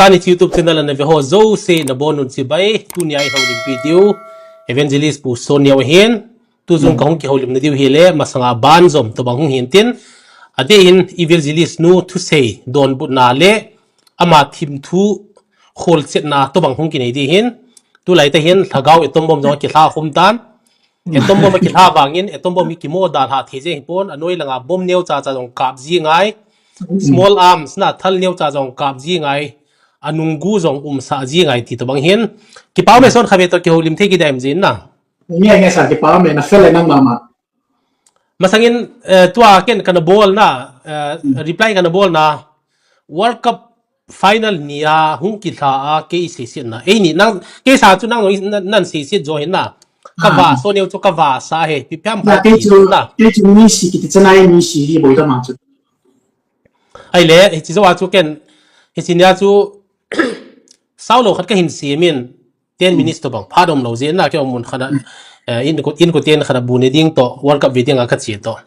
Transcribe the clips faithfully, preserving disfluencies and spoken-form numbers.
Ani YouTube channel ana ve ho jouse nabonun chibai, tunia i houlimpi diu Evangelist Pu Sonneo ahin, tujong kahung kihoulimna diu hile, masanga banjom tobang hung hintin, adeh in Evangelist nu thusei donbutna le ama thimthu kholchetna tobang hung kinei ding ahin, tulai tah hin lhagao atom bomb jong akilha khum tan. Atom bomb akilha vangin, atom bomb hi kimo dalha thei jeng hipon, anoi langa bomb neocha cha jong kap ji ngai. Small arms na thal neocha jong kap ji ngai. Anunggu jong umsah ji ngai ti tobang hin. Kipa ume Son, khatvei toh kihoulim thei kidem jin na. Nge nge sir, kipa ume, na fel e nang mama. Masangin, eh, tua ken kana bolna, eh, reply kana bolna. World Cup final nia hung kilha a kei seisetna. Eini, nang, keisa chu nang, nan, nan seiset jo hin na. Kava, Sonneo chu kava sa he, ipi ham kei chu, na. Kei chu Messi kiti chana e, Messi hi boi tama chu. Ahile, hiche jou a chu ken, hiche nia chu, saulou khat kahin semin, ten minutes tobang phat umlou jeh in na, kei mun khat a, eh, inko, inko ten khat a bu ne ding toh, World Cup ve dinga kache toh.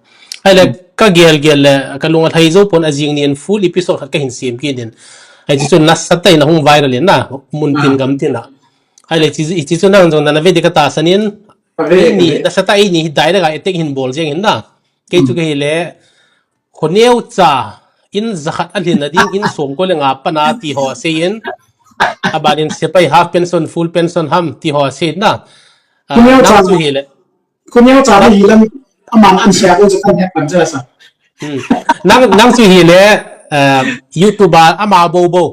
Ahile, kagel gel le, kalung alhai jou pon, ajing nin full episode khat kahin sem kit in. Hiche chu nasatah in ahung viral in na, mun tin gam tin a. Ahile, hiche, hiche chu nang jong nana ve ding katahsan in, eini, nasatah eini hi direct a attack hin bol jeng in na. Kei chu kahile, kho neocha, in jakhat alhin na ding, in som ko le nga pana ti ho aseiyin. Abanin sepai half pension, full pension ham ti ho aseiyin na. Ah, nang chu hile. Kho neocha na hilam, aman an sia ko chu kan het pan jasa. Nang, nang chu hile, eh, YouTube a ama bou bou.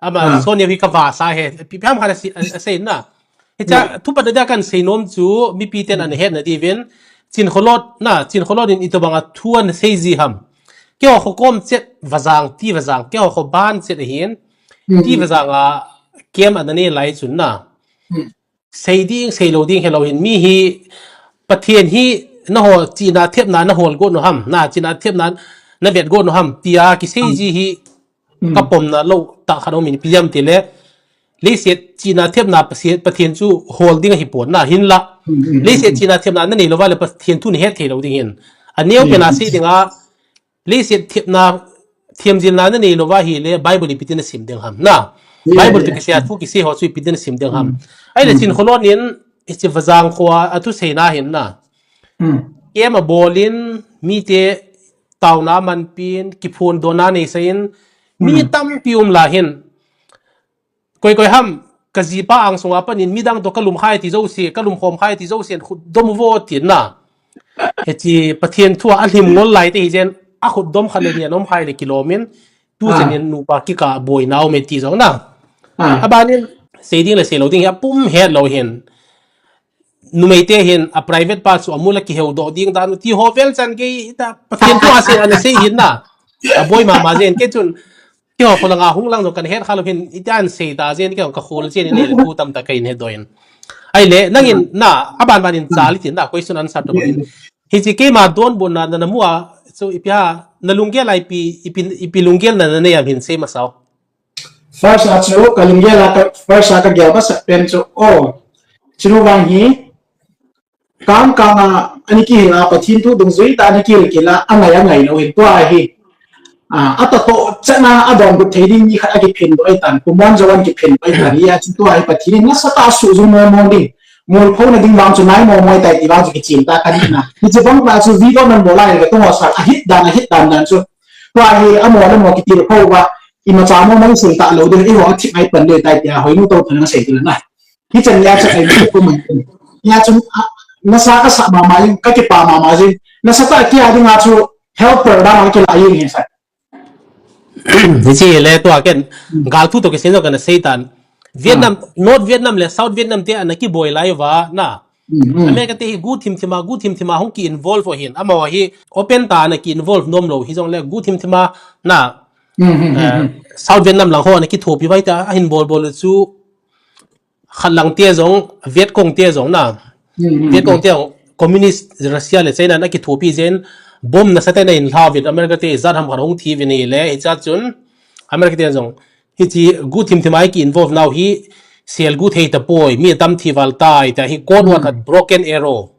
Ama Sonneo hi kava sa he. Ipi ham khat aseiyin na. Hiche a, thupatna dia kan seinom chu, mipi ten ana hetna diuvin, Chin Kholot na, Chin Kholot in itobang a thu ana sei ji ham. Keiho kho kom chet vajang, ti vajang, keiho kho ban chet ahin, ti vajang a kem ana nei lai chun na. Sei ding, seilou ding helou hin, mi hi, Pathen hi, nangho chihna thepna nahol got u ham, na, chihna thepna navet got u ham, tia kisei ji hi, kapomna lou tah khat aumin, ipi ham itile, leiset chihna thepna Pathen, Pathen chu hol ding ahipon na, hinla. Leiset chihna thepna nanei louva le Pathen thu nahet thei lou ding ahin. Aneo pen a sei dinga, leiset thepna, themjilna nanei louva hile, Bible ipi tin nasim ding ham na. Bible toh kisei a thu kisei ho chu ipi tin nasim ding ham. Ahile Chin Kholot in, hiche vajang kho a, athuseina hin na. Kem abol in, mite taona amanpin, kiphondona neisah in, mi tampi um lai hin. Koi koi ham, kajipa angsunga panin, midang toh kalum khai ti jouse, kalum khom khai ti jouse, khutdom uvo tin na. Hiche Pathen thu a alhim ngol lai te hijen, akhutdom khat le ni anom khai le kilomin, tuchan in nupa kikah boina aume ti jong na. Abanin, sei ding le seilou ding hi apum hetlou hin. Numei te hin a private part chu amul a kiheudoh ding dan u ti ho vel chan gei ta Pathen thu a sei ana sei hin na. Aboi mama jeng kei chun keiho kho langa hung lang jong kana het kha lou hin iti a sei ta jeng kei kakhol jeng in le thu tamtah kahin hedoh in. Ahile nangin na aban ban in chal itin na question answer toh bangin. Hiche keima donbutna na namu a chu ipi ham nalunggel a ipi ipi ipi lunggel na nanei am hin sei masa o. First a chu, kalunggel a ka, first a kagel masat pen chu, o, chunu vang hi, kang kang a, ani kihil a, Pathen thu dungjui tah a ani kihil kihil a, angai angai lou hin tua hi. A, atahto chan a, adonbut thei ding mi khat akiphin doh ahitan, kumon jovan kiphin doh ahitan, hia chu tua hi Pathen in nasatah a suhjung mong mong ding, molphona ding vang chu nai mong mong tai ti vang chu kichim ta kani na. Hiche bang la chu video nan bol a, ka tung ho sa, ahit dan, ahit dan dan chu. Tua hi, amo le amo kitilkhou uva, imacha mong mong sung talou ding, eiho athip mai pan ding tai tia, hoinu tou thang na sei tu na. Hichan nia chu ai mu ko man. Nia chu, a, nasa kasah mama jing, kakipa mama jing. Nasatah kia dinga chu helper dan a kila jing hi sa. Hiche le tua ken, gal thu toh kisei jong kana sei tan. Vietnam, North Vietnam le South Vietnam te ana kiboi lai uva na. America te hi gu thim thim a, gu thim thim a hung ki involve u ahin. Amaho hi open tah a ana ki involve nom lou hijongle gu thim thim a na, eh, South Vietnam lang ho ana kithopi uva hita ahin bol bol u chu khat lang te jong, Viet Cong te jong na. Viet Cong te jong, Communist Russia le China ana kithopi jeng, bomb nasatah in ana inlha uvin America te ijat ham khat hung thi uvin ahile, hiche a chun America te jong, hiche gu thim thim a ki involve nau hi, sel gu thei tapoi, mi atam thi val tai, tia hi code word khat broken arrow.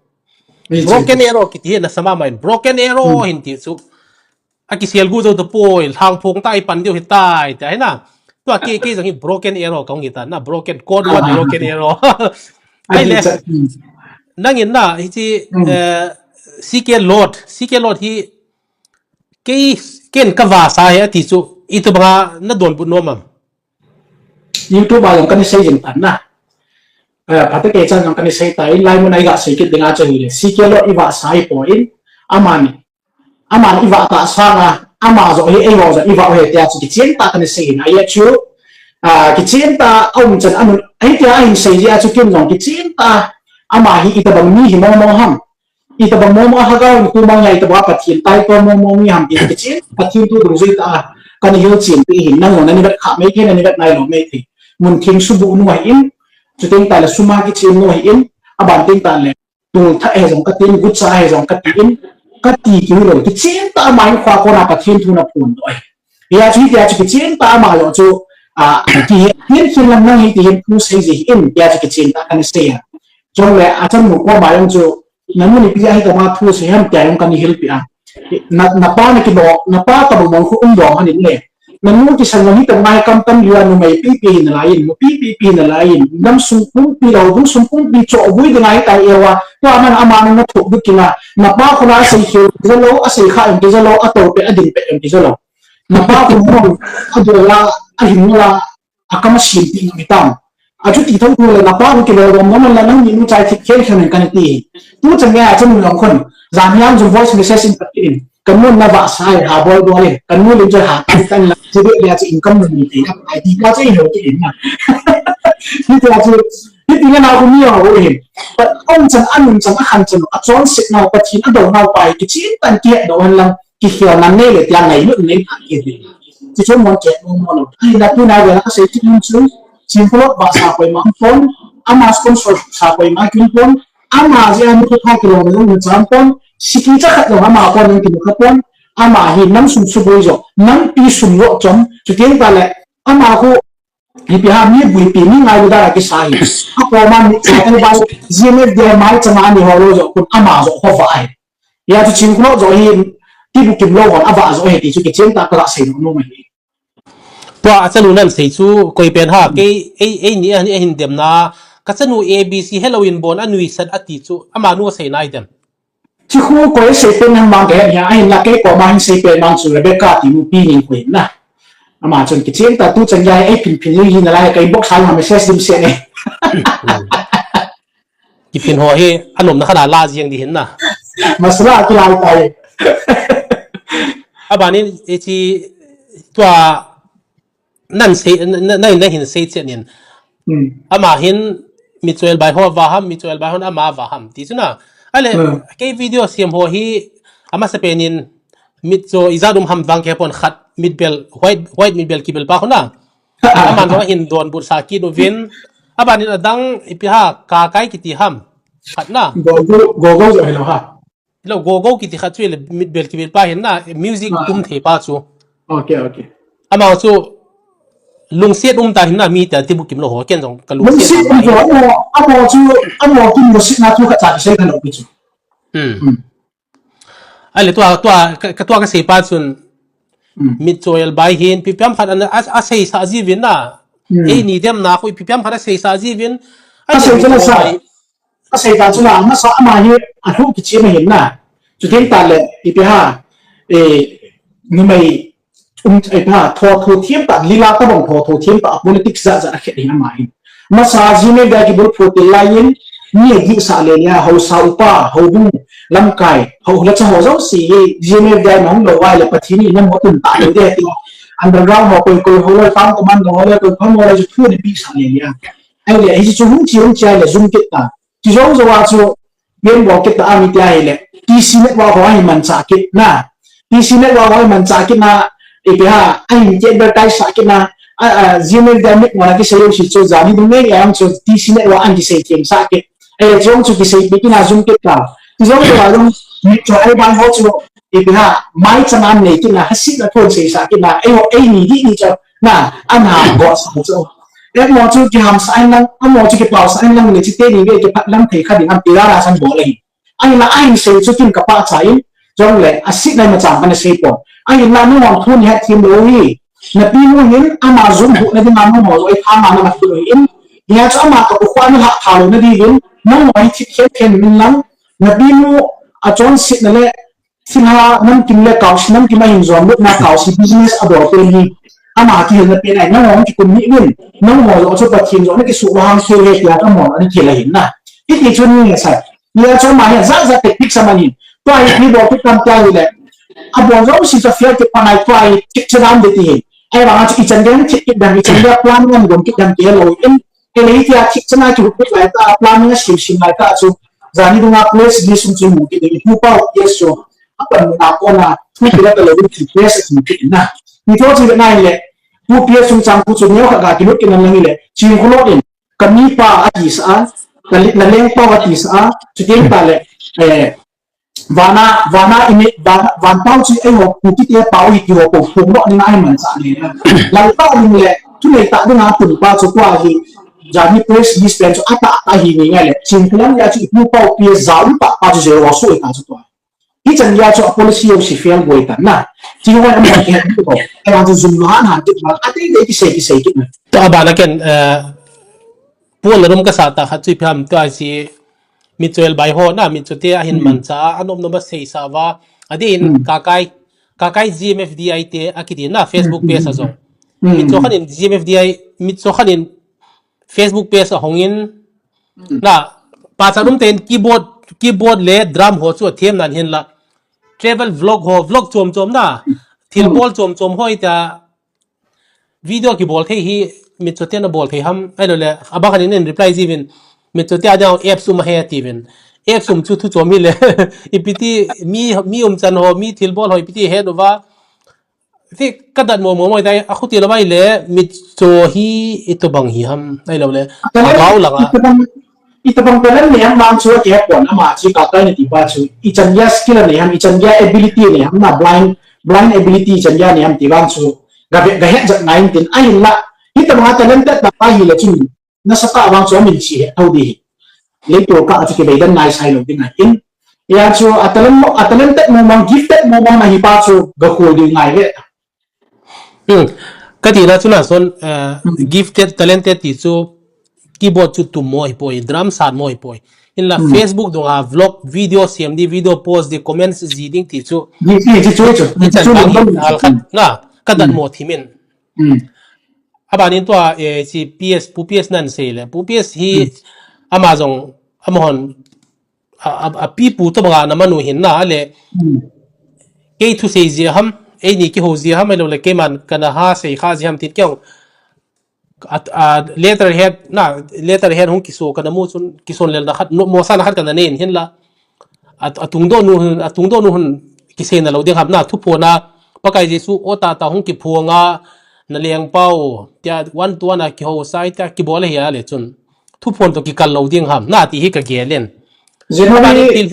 Broken arrow kiti hi nasa mama in, broken arrow hin ti chu. Akisel gu jou tapoi, lhangphong tah a ipan diu hitai, tia hi na. Tua kei, kei jong hi broken arrow kong hi ta, na broken, code word broken arrow. Ai le, nangin na, hichi, eh, C K Lord, C K Lord hi, kei, ken ka vasa he ati chu, itobanga na donbut nom am? YouTube a jong kana sei jing tan na. Eh, phatah kei chan jong kana sei ta, in lai mun a i ga sei kit dinga chu hile. C K Lord i vasa hi poi in, amani. Aman i vah tah sanga, ama joh hi, eiho joh i vah u hi tia chu kichen tah kana sei in. Ahia chu, ah, kichen tah a um chan anun, ahi tia ahin sei jeh a chu ken jong kichen tah, ama hi itobang mi hi mong mong ham. Itobang mong mong a lhagao in kum a ngai itobang a Pathen tai to mong mong mi ham ti kichen, Pathen thu dungjui tah a kana hilchen pi hin, nang jong nani vet kha mai thei, nani vet nai lou mai thei. Mun theng subuh nu ahi in, chuteng tah le sum a kichen nu ahi in, aban teng tah le tul thah he jong katin, gucha he jong katin, kati keu lou. Kichen tah a ama in khua kona Pathen thu ana phondoh e. Hia chu, hitia chu kichen tah a ama joh chu, a, kihe, hin hin lam nang hi ti hin thu sei ji hin, tia chu kichen tah kana sei a. Chule, achanu koma jong chu, nanu ni pi a hitobang thu sei ham tia jong kana hilpi a. Na, napa na kilo, napa tobang mong khu um dong ahin le. Nanu kisan jong hitobang ngai kam tam liu a numei pipi hi nalai in, nupi pipi hi nalai in, nam sung pumpi lou, dung sung pumpi choh vui dinga hitai e uva, tua man ama nang na thup du kila, napa khu la asei khel kija lou, asei kha jong kija lou, atou pet, ading pet jong kija lou. Napa khu jong, adol a, ahin la, akam asim pi ngai tam. Achuti thou thou le napa khu kilou dom dom la nangni nu chai thip khen khen kana ti. Tu chan nge achanu jong khun. Jan hiam jong voice message in pat in. Kanu na vasa e ha bol bol e. Kanu le jo ha tan tan la. Ti be le chu income ni ti. Ai ti pa chu i lo ti in na. Hitia chu. Hiti nge na khu mi ho hin. Pat ong chan anun chan akhan chan achonset nau Pathen adou nau pa hi kichen tah in kihet doh hen lang. Kikhelna nei le tia ngailut nei pha kit ding. Chuchu mon chet mo mo lo. Ahina tuna vela kasei kit nom chu, Chingkholot vasa koima um pon, ama sponsor sa koima um pon, ama jeh a mi khat kilom jong um pon, siki cha khat jong ama kon jong kimu kha pon, ama hi nam sum suboi jo, nampi sum jo chom, chuteng tah le, ama khu, ipi ham mi buipi mi ngailu dan a kisa hi. Akoma mi cha ko ba, G M F D I mai changa ni ho lo jo, kun ama jo ho va ahi. Hia chu Chingkholot jo hi, tibukim lou hon avah jo hi ti chu kichen tah ka la sei nom nom ahi. Tua achanu nan sei chu koi pen ham, kei, ei, eini, ahin, ahin demna, kachanu A B C helou in bon anuisat ati chu, amanu asei nai dem. Chi khu koi sei pen ham bang kahe hia, ahinla kei koma hin sei pen bang chu Rebecca ti nupi ning koi na. Ama chun kichen tah tu chan gei ei phin phin hi nalai, ka inbox a message dim se ne. Kiphin ho hi, anomna khat a la jeng di hin na. Masala kilai tai. Abanin, hichi, tua, nan sei, na, na, na hin sei chen in. Hmm. Ama hin, Mitcho Elbai ho va ham, Mitcho Elbai hon ama va ham. Ti chu na. Ahile, hmm, kei video siam ho hi, amasapen in, Mitcho ijat um ham vang kei pon khat, mitbel, white, white mitbel kibel pa ho na. Aman jong ahin donbut sa kit uvin. Abanin adang ipi ham, Kakai kiti ham. Khat na. Gogo, Gogo jo hilou ha. Hilou, Gogo kiti khat chu le mitbel kibel pa hin na, music, ah, tum thei pa chu. Okay, okay. Ama chu lungset um ta hin na mi ta tibukim lou ho ken jong ka lungset. Lungset um ta jo, ama, ama chu, ama kin lungset na chu khat cha sei kha lou pi chu. Hmm. Hmm. Ahile tua, tua, ka, ka tua kasei pa chun, hmm, Mitcho Elbai hin, ipi ham khat ana, a, aseisa jiuvin na. Hmm. Eini demna khu ipi ham khat aseisa jiuvin. Ahile asei Mitcho Elbai. Asei ta chu la, amasa ama hi, alhu kichen ahin na. Chuteng tah le, ipi ham, eh, numei, um, ipi ham, thotho thiam tah, lila tabang thotho thiam tah, politics jat jat akhet ahin ama hin. Masa G M F D I kibulphu til lai in, mi agihsah le le a, haosa upa, houbung, lamkai, hou le cha ho jouse, G M F D I na hung lou vai le Pathen in na mo tun ta le de ti. Underground ho koi koi ho le, town commando ho le, koi koi ho le, chu thu ni pi sa le le a. Ahile, hichu hung chi hung chi ahile, jum kit ta. Kijou jou a chu, Gen bol kit ta ami tia hile. T C Network ho ahin manchah kit na. T C Network ho ahin manchah kit na. Ipi ham, ahin ki advertise sah kit na. A, a, G M F D I mit ngona kisei u si chu jani dung nge nge ang chu T C Network ahin kisei themsah kit. Ahile chu chu kiseipi kit na jum kit ta. Kijou jou a jong Mitcho Elbai ho chu. Ipi ham, mai chang an nei kit na, hasit na thon seisah kit na. Eiho, eini di ni chu. Na, ana go sa chu. Emo chu kihamsah in lang, amo chu kipaosah in lang le chite ni ve kiphatlam thei kha ding ham ti la la san bol ahi. Ahinla ahin sei chu kin ka pachat in, jongle asit nai ma chang kana sei pon. Ahinla nangho thu ni het thim lou hi. Napinu hin ama jum hu na dinga nangho jong i tha ma na mat hu in. Hia chu ama ka u khua na lha tha lo na diuvin nangho hi thip khen khen min lang. Napinu a chonset na le thilha namkim le kaosi namkim a hin jom lut na kaosi business a bol pen hi. Ama kihilna pen ahi nangho kikum ni min. Nangho jong chu Pathen jong na kisuh vang thil he tia ka mon ani thil ahin na. Hiti chun ni sa. Hia chu ama hi jat jat tactics a man hin. Tua hi thil bol kit tam tia hi le. A bol jong si sa fiel kit pa nai tua hi kit che dam de ti hi. Ahivang a chu i chan gei thip kit dam i chan gei plan ngan gom kit dam kei lo in. Kei le hitia thip chana kihut kit lai ta plan nga sim sim lai ta chu. Jani dunga press release sung chu mu kit ding i pu pau yes chu. Apan mu na kona thu kila ta lo ding thil press a mu kit na. Ni tho chu ngai le. Pu P S sung chang pu chu neo kha ga kilut kit na lang le. Chin khulo in. Ka mi pa a ti sa a, ka li-, na leng pa a ti sa a, chu keng ta le, eh, vana, vana imi, vana, van pau chu ei ho, pu kiti a pau hi ti ho, ko phung lo ni ngai man sa ni na. Lang pa ni le, chu nei ta ding a pun pa chu kwa hi, ja ni press release pen chu a ta, a hi ni ngai le, chin kulang ya chu pu pau pi za u pa, pa chu zero so ta chu kwa. I chan gei chu a policy ho si fail boi tan na. Ti ho an bang ke ko. Ka bang chu zum han han ti ma. A te te ki sei ki sei ki na. To a bana ken, eh, pu na rum ka sa ta khat chu i phiam to a si mi chol bai ho na mi chu te a hin man cha a nom nom ba sei sa va. A di in ka kai, ka kai G M F D I te a ki di na Facebook page a jong. Mi chu khan in G M F D I, mi chu khan in Facebook page a hong in, na, pa cha rum ten keyboard, keyboard le drum ho chu a thiam nan hin la. Travel vlog ho, vlog chom chom na. Thil bol chom chom hoi ta. Video kibol thei hi, mi chu ten a bol thei ham. Ai lo le, a bang khan in reply ji vin. Mi chu te a jang apps um a he ti vin. Apps um chu thu chom hi le. I piti, mi, mi um chan ho, mi thil bol ho, i piti he no va. Ti ka dat mo mo mo dai a khuti la bai le mi cho hi i to bang hi ham ai lo le a gau la nga. Itabang, itabang talent nei ham vang chu a kihepon ama chi ka kai na ti pa chu. I chan gei skill nei ham, i chan gei ability nei ham na blind, blind ability i chan gei nei ham ti vang chu. Ga ve, ga het jat ngai tin ahin la. Itabang talented ta pa hi le chun. Nasatah vang chu amin chi he tho di hi. Leitu ka chu kibei dan nai sai lo ding ahin. Hia chu a talent mo, a talented mo mang, gifted mo mang ahi pa chu ga khol ding ngai ve. Hmm. Ka ti na chu na son, eh, gifted, talented ti chu keyboard chu tum mo hi poi, drum sat mo hi poi. In la Facebook dong a vlog, video siam di, video post di, comments ji ding ti chu. Di ti chu chu chu. Ni chan chu ka ni al khat na, ka dat mo thimin. Hmm. A banin tua, eh, si P S, Pu P S nan sei le. Pu P S hi ama jong, ama hon, a, a, a pi pu to banga na manu hin na le. Kei thu sei ji ham, ei ni ki ho ji ham, ei lo le kei man kana ha sei kha ji ham tit kyong. A, a, letterhead, na, letterhead hung kiso kana mu chun, kison lel na khat, no, mo sa na khat kana nen hin la. A, a tungdoh nu hun, a tungdoh nu hun kiseina lo ding ham na, thuphon a, Pakai Jesu, o ta ta hung kiphong a, na leng pau, tia one to one a kiho sai tia kibol a hia le chun. Thuphon to kikal lo ding ham, na ti hi ka gel in. January,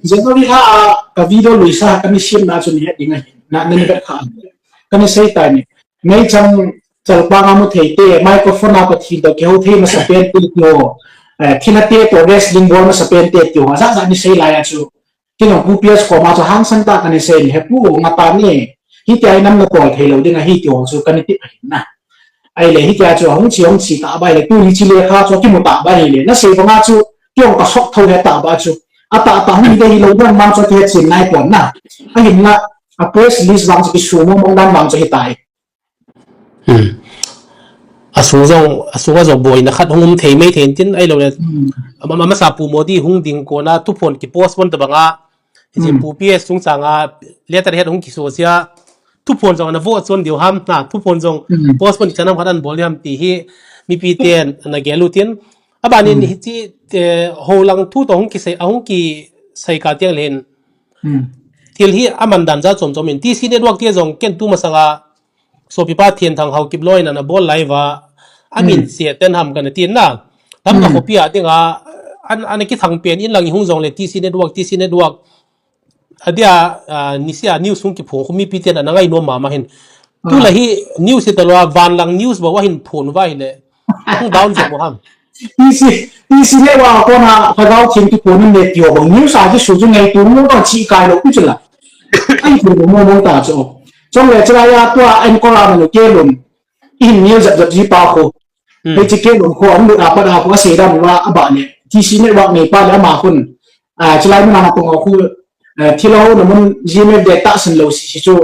January ha a, ka video lui sa, ka ni sim na chun he ding a hi, na, na ni ka kha. Ka ni sei tai ni. Meichang chalpang a mu thei te, microphone a Pathen to kihou thei masa pen te ti ho, eh, thilha te to wrestling bol masa pen te ti ho, jat jat ni sei lai a chu. Kei jong Pu P S koma chu hangsan tah kana sei ni, he pu nga ta ni, hitia hi nam na tol thei lo ding ahi ti ho chu kana ti ahi na. Ahile hitia chu hung chi hung chi ta bai le tu hi chi le kha chu kimu ta bai le, na sei banga chu kei jong ka sok tho he ta ba chu. A ta ta hung de hi lo ding mang chu ti he chin nai pon na. Ahin la, a press release vang chu kisu mo mong dan vang chu hi tai. Hmm. A sung jong, a sung a jong boina khat hung um thei mai thei tin, ahilou le. Hmm. Ama, ama sa Pu Modi hung ding kona thuphon ki postpone ta banga. Hiche Pu P S chungchanga letterhead hung kiso sia. Thuphon jong ana vote chon diu ham, na, thuphon jong postpone chanam khat ana bol diu ham ti hi mipi ten ana gel u tin. Abanin hiche, eh, holang thu to hung kisei, a hung kisei ka tiang le hin. Hmm. Thil hi aman dan ja chom chom in T C Network te jong ken tu masanga sopipa Thienthang Haokip loi in ana bol lai uva, amin se ten ham kana tin na. Lamka khopi a dinga, an, ana kithang pen in lang i hung jong le T C Network, T C Network. Adia, ah, nisia news hung kiphong khu mipi ten ana ngai nom mama hin. Tulai hi news hi talou a van lang news bou a hin phon uva hile. Hung down jeng u ham. T C, T C le wa kona Lhagao Theng kiphon in le ti ho bang news a kisu chu ngaitu mo bang chi kai lou pi chu la. Ai phon mo mo ta chu. Chule chulai a tua anchor a nanu Kelun. Ihin nil jap jap ji pa khu. Hmm. Hiche Kelun khu, ahung lut a pat a khu asei dan uva abah le. T C Network neipa le ama khun. Ah, chulai mun a natong a khu, ah, thil ahouna mun G M F D I tahsan lou sese chu,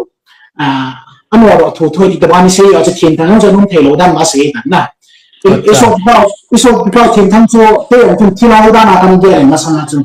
ah, anodoh thou thou ti tabang ni sei a chu Thenthang chu anom thei lou dan ma sei tan na. I, Acha. Isopipa, Isopipa Thenthang chu, kei jong chun thil ahou dan a kana gel masang a chu.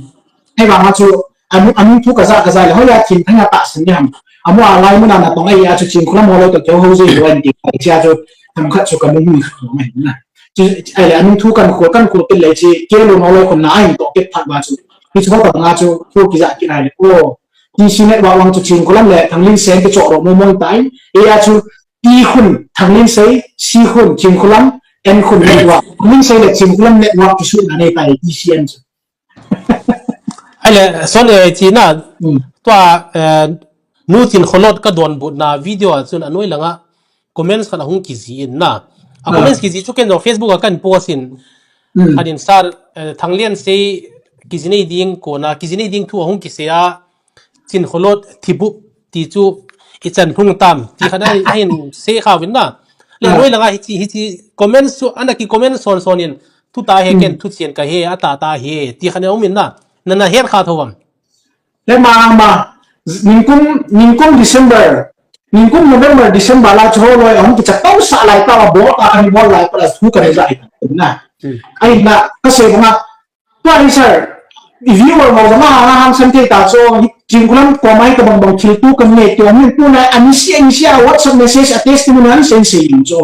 Hei vang a chu, anu, anu thu kaja, kaja le, hoiya Thenthang atahsan ding ham. Amu a lai mun a natong a chu Chinkholam ho lou toh kihou ji lou ahi ti, hiche a chu, themkhat chu kamu hung kha mai na. Chu, ahile, anu thu kana khol, kana khol kit le chu, Kelun ho lou khun na ahin toh kit phat uva chu. Hichu ho tobang a chu, thu kija kit ahile, o, T C Network vang chu Chinkholam le Thanglinsei kichoh lou mo mo tai. Eia chu, T khun Thanglinsei, C khun Chinkholam, N khun network. Thanglinsei le Chinkholam network kisuhna nei tai, T C N chu. Ahile, son, eh, china, Hmm. tua, eh, Nu Chinkholot kadonbutna video a chun anoi langa comments khat ahung kiji in na. A Hmm. comments kiji chu ken jong Facebook a kana post in. Hmm. Anin sir, eh, Thanglinsei kiji nei ding kona, kiji nei ding thu ahung kisei a, Chinkholot thibup ti chu ichan hung tam ti khat a, ahin sei kha uvin na. Le Ah. noi langa hiche, hiche comments chu ana ki comment son son in, thu ta he Hmm. ken thu chen kahe, ata ta he ti khat a um in na. Nana het kha thou am? Le ma, ma, ningkum, ningkum December, ningkum November, December la chu ho loi ahung kicha tau sa lai pa, bol a kana bol lai pa, thu kana ja na. Hmm. Ahina, kasei banga, tua hi sir, i viewer ho jong a, a hangsan thei ta chu, Chinkholam koma hi tabang bang thil tu kana nei tu, amin tu na, ani si, ani si a WhatsApp message a testimony an send sei in chu.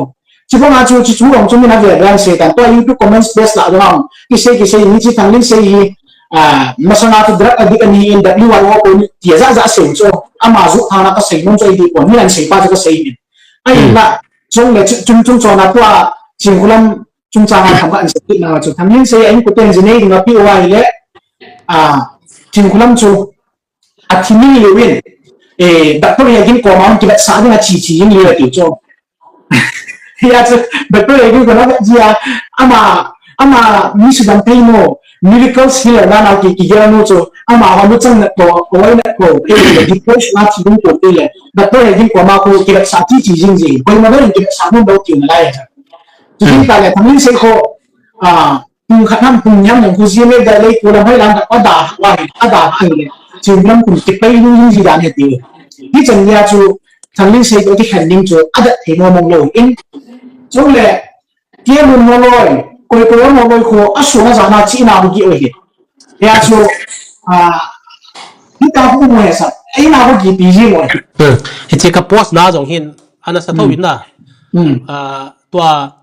Chubang a chu, chu, chu, chu, chu, min a ve ve an sei tan. Tua YouTube comments space la jong, kisei, kisei, hiche Thanglinsei hi, ah, masanga chu drug addict ahi in W Y O ko ni, ti ja ja sei chu. Ama ju thana kasei nom chu idi pon, min an sei pa chu kasei in. Ahina, Hmm. chung le chu, chung, chung chona tua, Chinkholam, chungchang a themkhat an sei na chu. Thanglinsei a inkoten ji nei ding api uva ahile, ah, Chinkholam chu, athi mil leu in, eh, Doctor Hegin koma hung kivetsah ding a chi chi jing leu ati chu. Hia chu, Doctor Hegin koma ji a, ama, ama mi sudam thei nu, miracles healer na na ki, kigel nu chu, ama ho nu chang na ko, ko na ko, eh, depression a thi ding ko te le. Doctor Hegin koma ko kivetsah chi chi jing jing. Koima dang kivetsah nom lou ti na lai. Chu Hmm. ta le, Thanglinsei ko, ah, Pung khat ham pung ni ham jong khu G M F D I lei ko lam hoi lam khat pa da wa hi, ada ha le. Chin lam kum ti pai lu lu ji dan he ti. Hichan nia chu Thanglinsei toh kikhen ding chu adat thei mo mong lou in. Chule, Kelun ho loi, koi koi ho loi khu, asunga jana chi na bu ki oi hi. Ya chu, ah, hita khu mo he sa, ai na bu ki pi ji mo. Hmm. Hiche ka post na jong hin, ana sa tho Hmm. in na. Hmm. Ah, tua,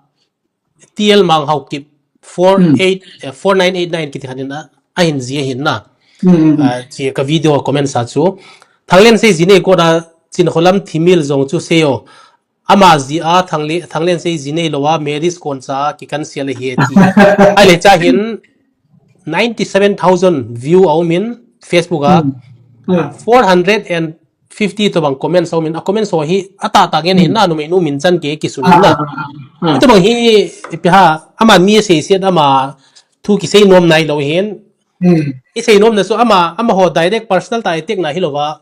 T L Manghaokip four eight, Hmm. eh, four nine eight nine kiti khat in a, ahin ji ahin na. Hmm, hmm, hmm. Ah, chi ka video comment sa chu. Thanglinsei ji nei kona Chinkholam thimil jong chu sei o. Ama ji a Thangli-, Thanglinsei ji nei lou a marriage kon cha ki cancel ahi ti. Ahile cha hin ninety seven thousand view a um in Facebook a. Hmm. Hmm. Four hundred and fifty tobang comments a um in, a comments ho hi atah tah ngen hin Hmm. na, numei nu min chan ke kisun Ah, na. Ah, ah, ah. Tobang hi, ipi ham, ama mi sei set ama thu kisei nom nai lou hin. Hmm. I sei nom na chu ama, amaho direct personal tah a attack na hilou va.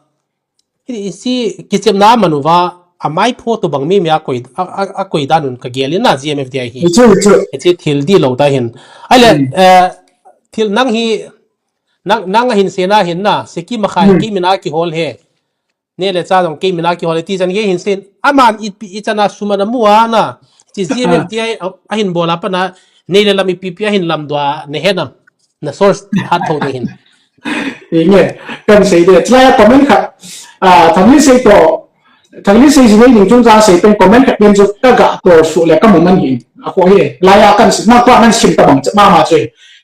Hi, i si kichepna aman uva, amai pho tobang mi mi a koi, a, a, a koi dan un ka gel in na G M F D I hi. Chu, chu. Hiche thil di lou ta hin. Ahile, Hmm. eh, thil nang hi, nang, nang ahin sei na hin na, Seki Makhai Hmm. kei min a kihol he. Nei le cha jong kei min a kihol e ti chan gei hin sei. Aman i, i chan a sum ana mu a na. Chi G M F D I a, ahin bol a pat na. Nei le lam ipi pi ahin lam doh a na het nam. Na source hat tho ding hin. Inge, kan sei de. Chulai a comment khat. Ah, Thanglinsei toh. Thanglinsei ji nei ding chungchang sei pen comment khat pen chu ka ga toh su le ka mu man hin. A ko hi. Lai a kan sei. Na ko nan sim tabang cha ma ma chu.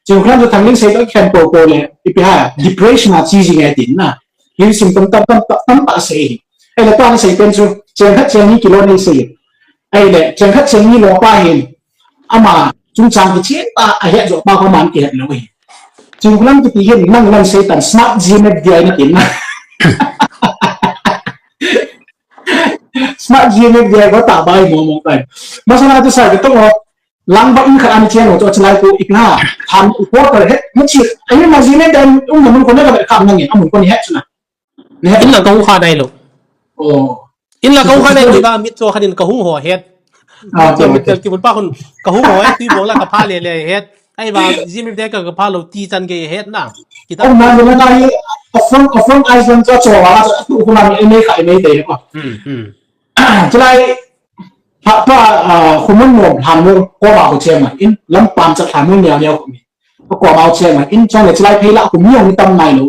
Chinkholam chu Thanglinsei toh khen ko ko le. Ipi ham. Depression a chi ji nge tin na. Hi symptom tam, tam, tam, tam tah sei hi. Ahile tua nasei pen chu, cheng khat cheng ni kilo nei sei. Ahile, cheng khat cheng ni lo pa hin, ama chungchang kichen tah a het jo pa ko man kihet lou hi. Chinkholam kiti hin, nang nang sei tan, smart G M F D I na tin na. Smart G M F D I ko ta bai mo mo kai. Masang a tu sa ke to mo, Lang ba in khat ani chen lo chu, chulai ko ipi ham, tham i ko ka he, mu chi, ai ma ji ne dan, um na mun ko na ka kham nang e, amun ko ni he chuna. Ne he. In lang ka u kha dai lo. Oh. In la kong khan ai ba mit cho khan in kahung ho het. Ah, mit tel kibul pa khun kahung ho het, tui bol la kapha le le het. Ai ba GMFDI ka kapha lou ti chan gei het na. Kita. Om na na na hi a phone a phone ai san cho cho wa la tu khu na mi ne khai me te ko. Hmm hmm. Chulai pa pa khu mun mo han mo ko ma ko che ma in lam pam cha han mo nya nya ko mi. Ko ma che ma in chong le chulai phei la khu mi ong tam nai lo.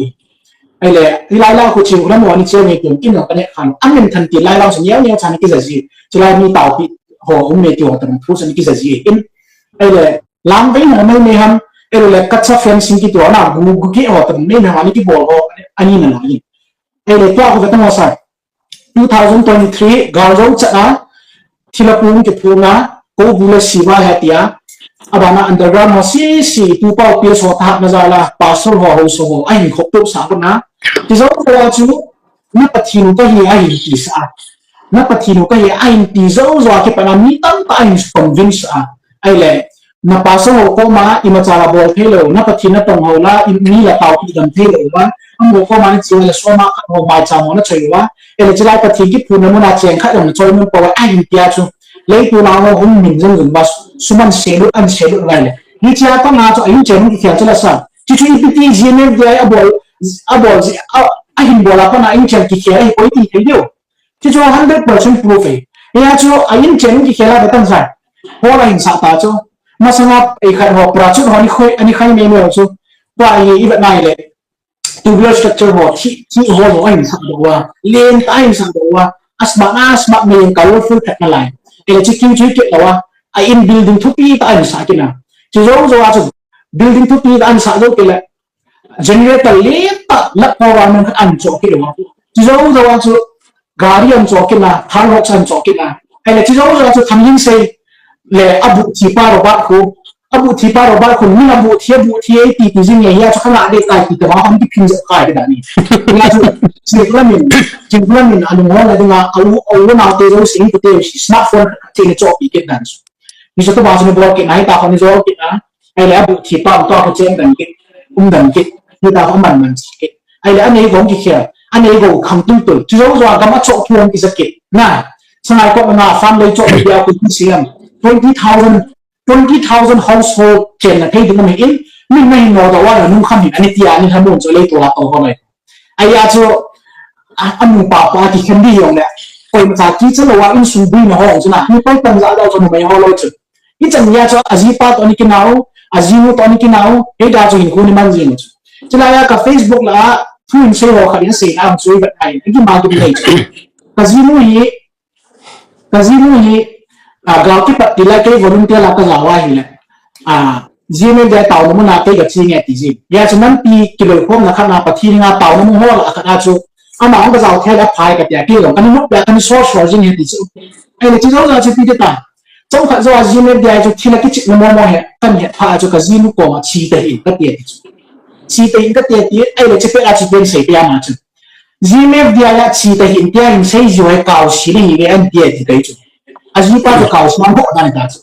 Ai le, i lai la khu chi khu lam mo ni che me kin kin no ka ne khan. An min than ti lai la so nya nya chan ki za ji. Chulai mi tao pi ho um me ti ho tam phu san ki za ji. In ai le lang ve na mai me ham. Ai le ka cha fencing ki to na gu gu ki ho tam me na ni ki bol ho. Ani na na ni. Ai le to khu ka ta mo sa. Two thousand twenty-three, Galzou chana, thilapum kiphuna, ko bu le siva hetia, abana underground ho si si, tu pau pia so ta na zala, pastor ho ho so ho, ahin khop tup sa ko na. Ti zo ko chu, na Pathen ka hi ahin ti sa. Na Pathen ka hi ahin ti zo zo a kipana mi tam ta ahin convince a. Ai le, na pastor ho ko ma, ima cha la bol thei lo, na Pathen na tong ho la, i mi la tao ki dam thei lo ba, am ho ko ma ni chi la so ma ka ho mai cha mo na choi wa. Ele chilai Pathen kiphuna muna cheng khat jong choi mun pau a hin tia chu. Leitu la ho hung min jong jong ba suman selut an selut lai le. Hichia pa nga chu a in chen kikhel chu la sa. Chu chu ipi ti GMFDI a bol, a bol ji, a, a hin bol a pa na in chen kikhel a hi koi ti thei diu. Chu chu hundred percent proof e. Hia chu a in chen kikhel a ba tang sa. Ho la hin sa ta chu. Masanga ei khat ho pra chu ho ni khoi, ani khai me me chu. Pa i i ba nai le. Tubular structure ho, thi, thi ho ho a hin sak doh uva, len tah a hin sak doh uva, a smart, a smart mai colorful phet nalai. Ele chu king chu kit lou a, a in building thupi tah a hin sak kit na. Chu jou jou a chu building thupi tah a hin sak jou kit le, generator len tah, lak power man khat a hin choh kit lou a. Chu jou jou a chu gari a hin choh kit na, Thar ho chu a hin choh kit na. Ele chu jou jou a chu Thanglinsei le a buh thi pa Robert khu, a buh thi pa Robert khu, min a buh thi, a buh thi, ei ti ti jing e, hia chu kha nga de kai ti ta ma, hom ti phin jep kai de dan ni. Hia chu, chi kula min, chi kula min, a lung hon a dinga, a u, a u na te jo sing te te, smartphone te ni choh pi kit dan chu. Ni chu tu ba chu ni bol kit na, hita kho ni jol kit na, ai le a buh thi pa, um to kho chen dan kit, um dan kit, hita kho man man kit. Ai le a nei gou kikhel, a nei gou kham tul tul. Chu jou jou a gam a choh thu hong kisa kit. Na, Sangaikot na farm lei choh dia khu ti siam. Twenty thousand, twenty thousand household chenna thei ding ahi in, min na hin no da wa na nung kham hin ani tia ni hamun chu lei to la to ho lai. Ai a chu, a, a nu pa pa ti khen di yong le. Koima cha ki cha lo wa in sung bui na ho chu na. Ni pai tan ja da chu mai ho lo chu. Hichan hia chu a jipa toh ani kinau, a jinu toh ani kinau, hei da chu hinkho ni man jing chu. Chulai a ka Facebook la a thu hin sei ho khat in sei na chu i vet ai, a kima kit nei chu. Ka jinu hi, ka jinu hi, a, gal kipat ti lai kei volunteer la ka jao a hi le. A, GMFDI taona mun a kei ka chi nge ti jin. Hia chu nampi kiloikhomna khat na Pathen nga taona mun ho la khat a chu. Ama hung ka jao thei la phai ka tia kei lo. Ka ni mut pia ka ni so so jing he ti chu. Ai le chi jou jou chu ti te ta. Chomkhat jou a GMFDI chu thil a kichepna momo hi, kan het pha chu ka jinu koma chi tahih in ka ti ti chu. Chi tahih in ka ti ti, ai le chi pet a chu pen sei pia ma chu. GMFDI a chi tahih in tia hin sei jiu hi kau si le hi ve an ti ti kai chu. A jipa chu kau si man ho dan ta chu.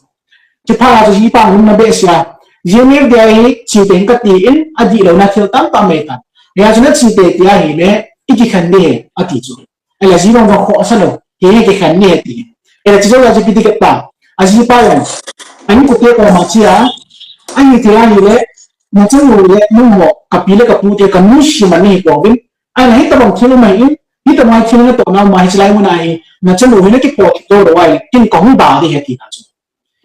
Chi pha a chu jipa hung na be sia. GMFDI hi chi tahih in ka ti in a dih lou na thil tam tam mai ta. Hia chu na chi te tia hi le, i kikhen de he, a ti chu. Ele ji long jong kho sa lo, he he kikhen ni he ti. Ele chi jou la ji pi ti ke ta. A jipa jong. Ani ko te ko ma chi a. Ani ti a ni le, na chanu le, nu ho, ka pi le ka pu te ka nu si ma ni ko vin. Ai na hi ta bang thil mai in, hi ta mai thil na to na ma hi chilai mu na hi. Na chanu hi na ki po ti to lo wai le, kin ko hung ba di he ti na chu.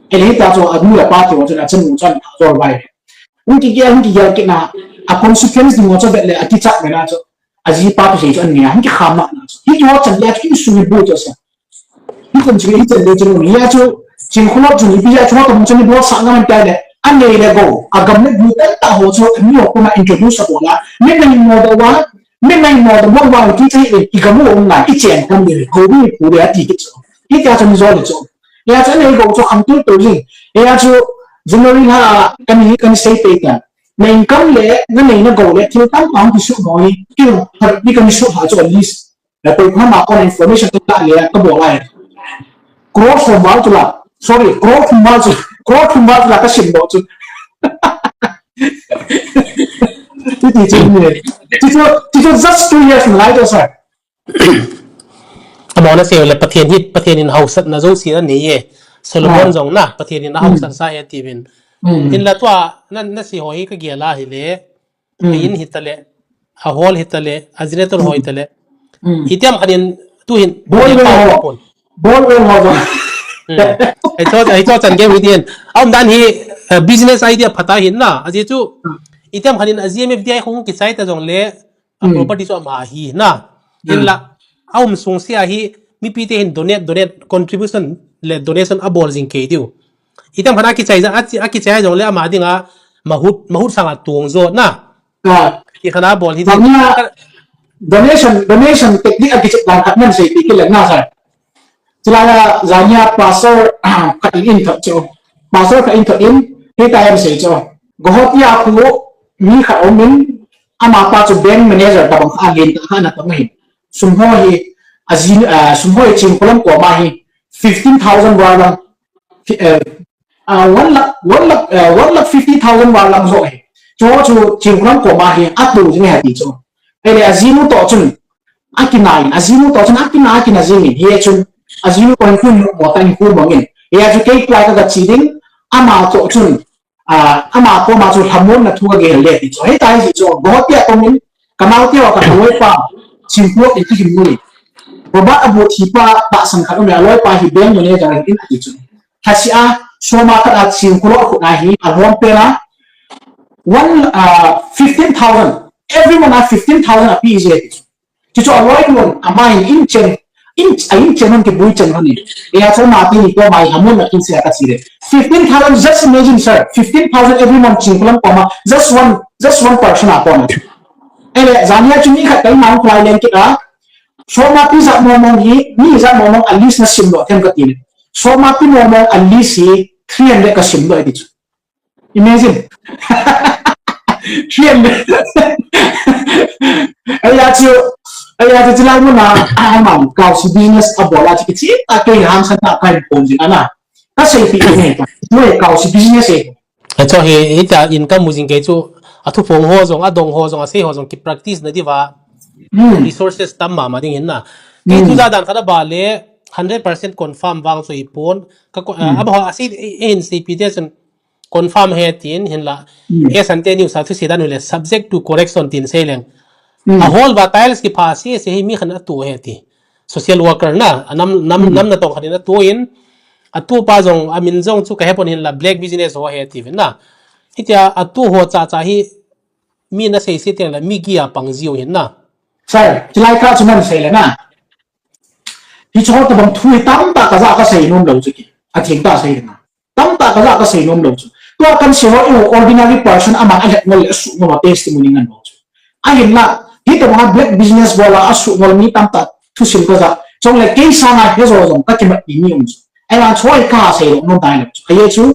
Ele hita chu a nu le pa ti ho chu a chanu chu an tha jol vai. Hung kigel, hung kigel kit na, a consequence ding ho chu vet le a kichah ve na chu. A jipa tu sei chu an nge a, hung kikham na na chu. Hiti ho chan le a chu insung i bu chu sa. Hi kon chu hi chan le chu ni a chu, Chingkhulop chu ni pi a chu ho tam chu ni bol sa ngan tai le. An nei le go, a gam le bu tan ta ho chu, a ni ho kuma introduce a bol a. Min na hin mo da wa, min na hin mo da wa wa ki chai le, i gam u um na, i chen kam le, go bi pu le a ti ki chu. Hiti a chu ni jol le chu. Hia chu nei go chu kham tul tul jing. Hia chu January lha a kan hi kan sei pei ta. Na income le, na nei na go le, thil tam tam ki su noi. Ki, ni kan su ha chu at least. Na pei kha ma kon information ta le ka bol ai. Crore from val chu la. Sorry, crore from val chu. Crore from val chu la ka sim bol chu. Ti ti chu ni. Ti chu, ti chu just two years na lai to sir. Amau na sei le Pathen hi, Pathen in hausatna jouse anei e. Solomon jong na, Pathen in ahausat sa e tivin. Hinla tua, na, na sei ho hi ka gel a hile. A in hitale, a hall hitale, a generator ho hitale. Itiam khat in, tu hin, Bol ve ho. Bol ve ho. Ei cho, ei cho chan gei hitin. Aum dan hi, business idea phatah hin na. Ajeh chu, itiam khat in a G M F D I hung kichai ta jongle, a property chu ama hi na. Hinla, aum sung sia hi, mipi te hin donate, donate, contribution le donation abol jing kei diu. Itiam khat a kichai ja, a kichai jongle ama dinga, mahut, mahut sanga tong jo na. Ti khat a bol hi. Donation, donation technique a kichai dan khat nan sei ti kile na sa. Chulai a jania pastor khat in in thot chu. Pastor khat in thot in, hita em sei chu. Gohot ya khu mi khat um in, ama pa chu bank manager tabang kha len ta kha na tong hin. Sum ho hi, a jin, sum ho hi Chingkholam koma hi, fifteen thousand val lang, one lakh, one lakh, one lakh fifty thousand val lang jo hi. Chu chu Chingkholam koma hi, a tu jing he ti chu. Ele a jinu to chun, Akina in, ajinu to chun akina, akina jingin, hichun, ajinu to in kun mo ta in kun mangin. Hichu kei tua ka chi ding, ama to chun, a, ama to ma chu lhamon na thu ka gel le ti chu. Hei tai ji chu, go tia to min, ka nau tia ka loi pa, chim po in ti hin muni. Roba abu thi pa, ta sang khat me loi pa hi beng mo ne ka in ti chu. Hasia, soma khat a chim ko lo khu na hi, a lom pe na, one, uh, fifteen thousand. Everyone a fifteen thousand a pi je ti chu. Chuchu a loi lon, ama hin in chen, in, a in chen hon kibui chen hon ni. E a chon ma ti ni ko mai hamun na kin se a ka chi le. Fifteen thousand, just imagine, sir. Fifteen thousand every month Chingkholam koma, just one, just one person a koma. Ele, jania chu mi khat kai ma hung lai len kit a. Soma pi ja mo mo hi, mi ja mo mo a list na sim lo them ka ti le. Soma pi mo mo a list hi three hundred ka sim lo ti chu. Imagine. Three hundred. Aya chu, aya chu chilai muna, a, amam, kau si business a bola chu kichi, ta kei hang san ta kai pon jing ana. Ka sei pi ne, tu e kau si business e. Acho hi, hita income mu jing kei chu, a thuphong ho jong, a dong ho jong, a sei ho jong, ki practice na diva. Hmm. Resources tam mama ding hin na. Kei tu ja dan khat a ba le, hundred percent confirm vang chu i pon. Ka ko, a, a ba ho a sei, e, e, in sei pi te chun, confirm he tin hin la. He san te news a thu sei dan le subject to correction tin sei leng. A hall va tiles ki pha si se hi mi khan a tu he ti. Social worker na, a nam, nam, nam na tong khan a tu in, a tu pa jong, a min jong chu ka he pon hin la black business ho he ti vin na. Hitia a tu ho cha cha hi mi na sei se te la mi gi a pang jiu hin na. Sir, chilai ka chu man sei le na. Hi chu ho ta bang thu hi tam ta ka ja ka sei nom lo chu ki. A thing ta sei na. Tam ta ka ja ka sei nom lo chu. Tua kan sei ho i ordinary person ama a het ngol le a su ngol a testimony ngan lo chu. Ahin la, hi ta banga black business bola a su ngol mi tam ta thusim ka ja. Chong le kei sanga he jo jong ka kimat ni ni um chu. Ai wan choi ka sei lo nom dai lo chu. Ai chu,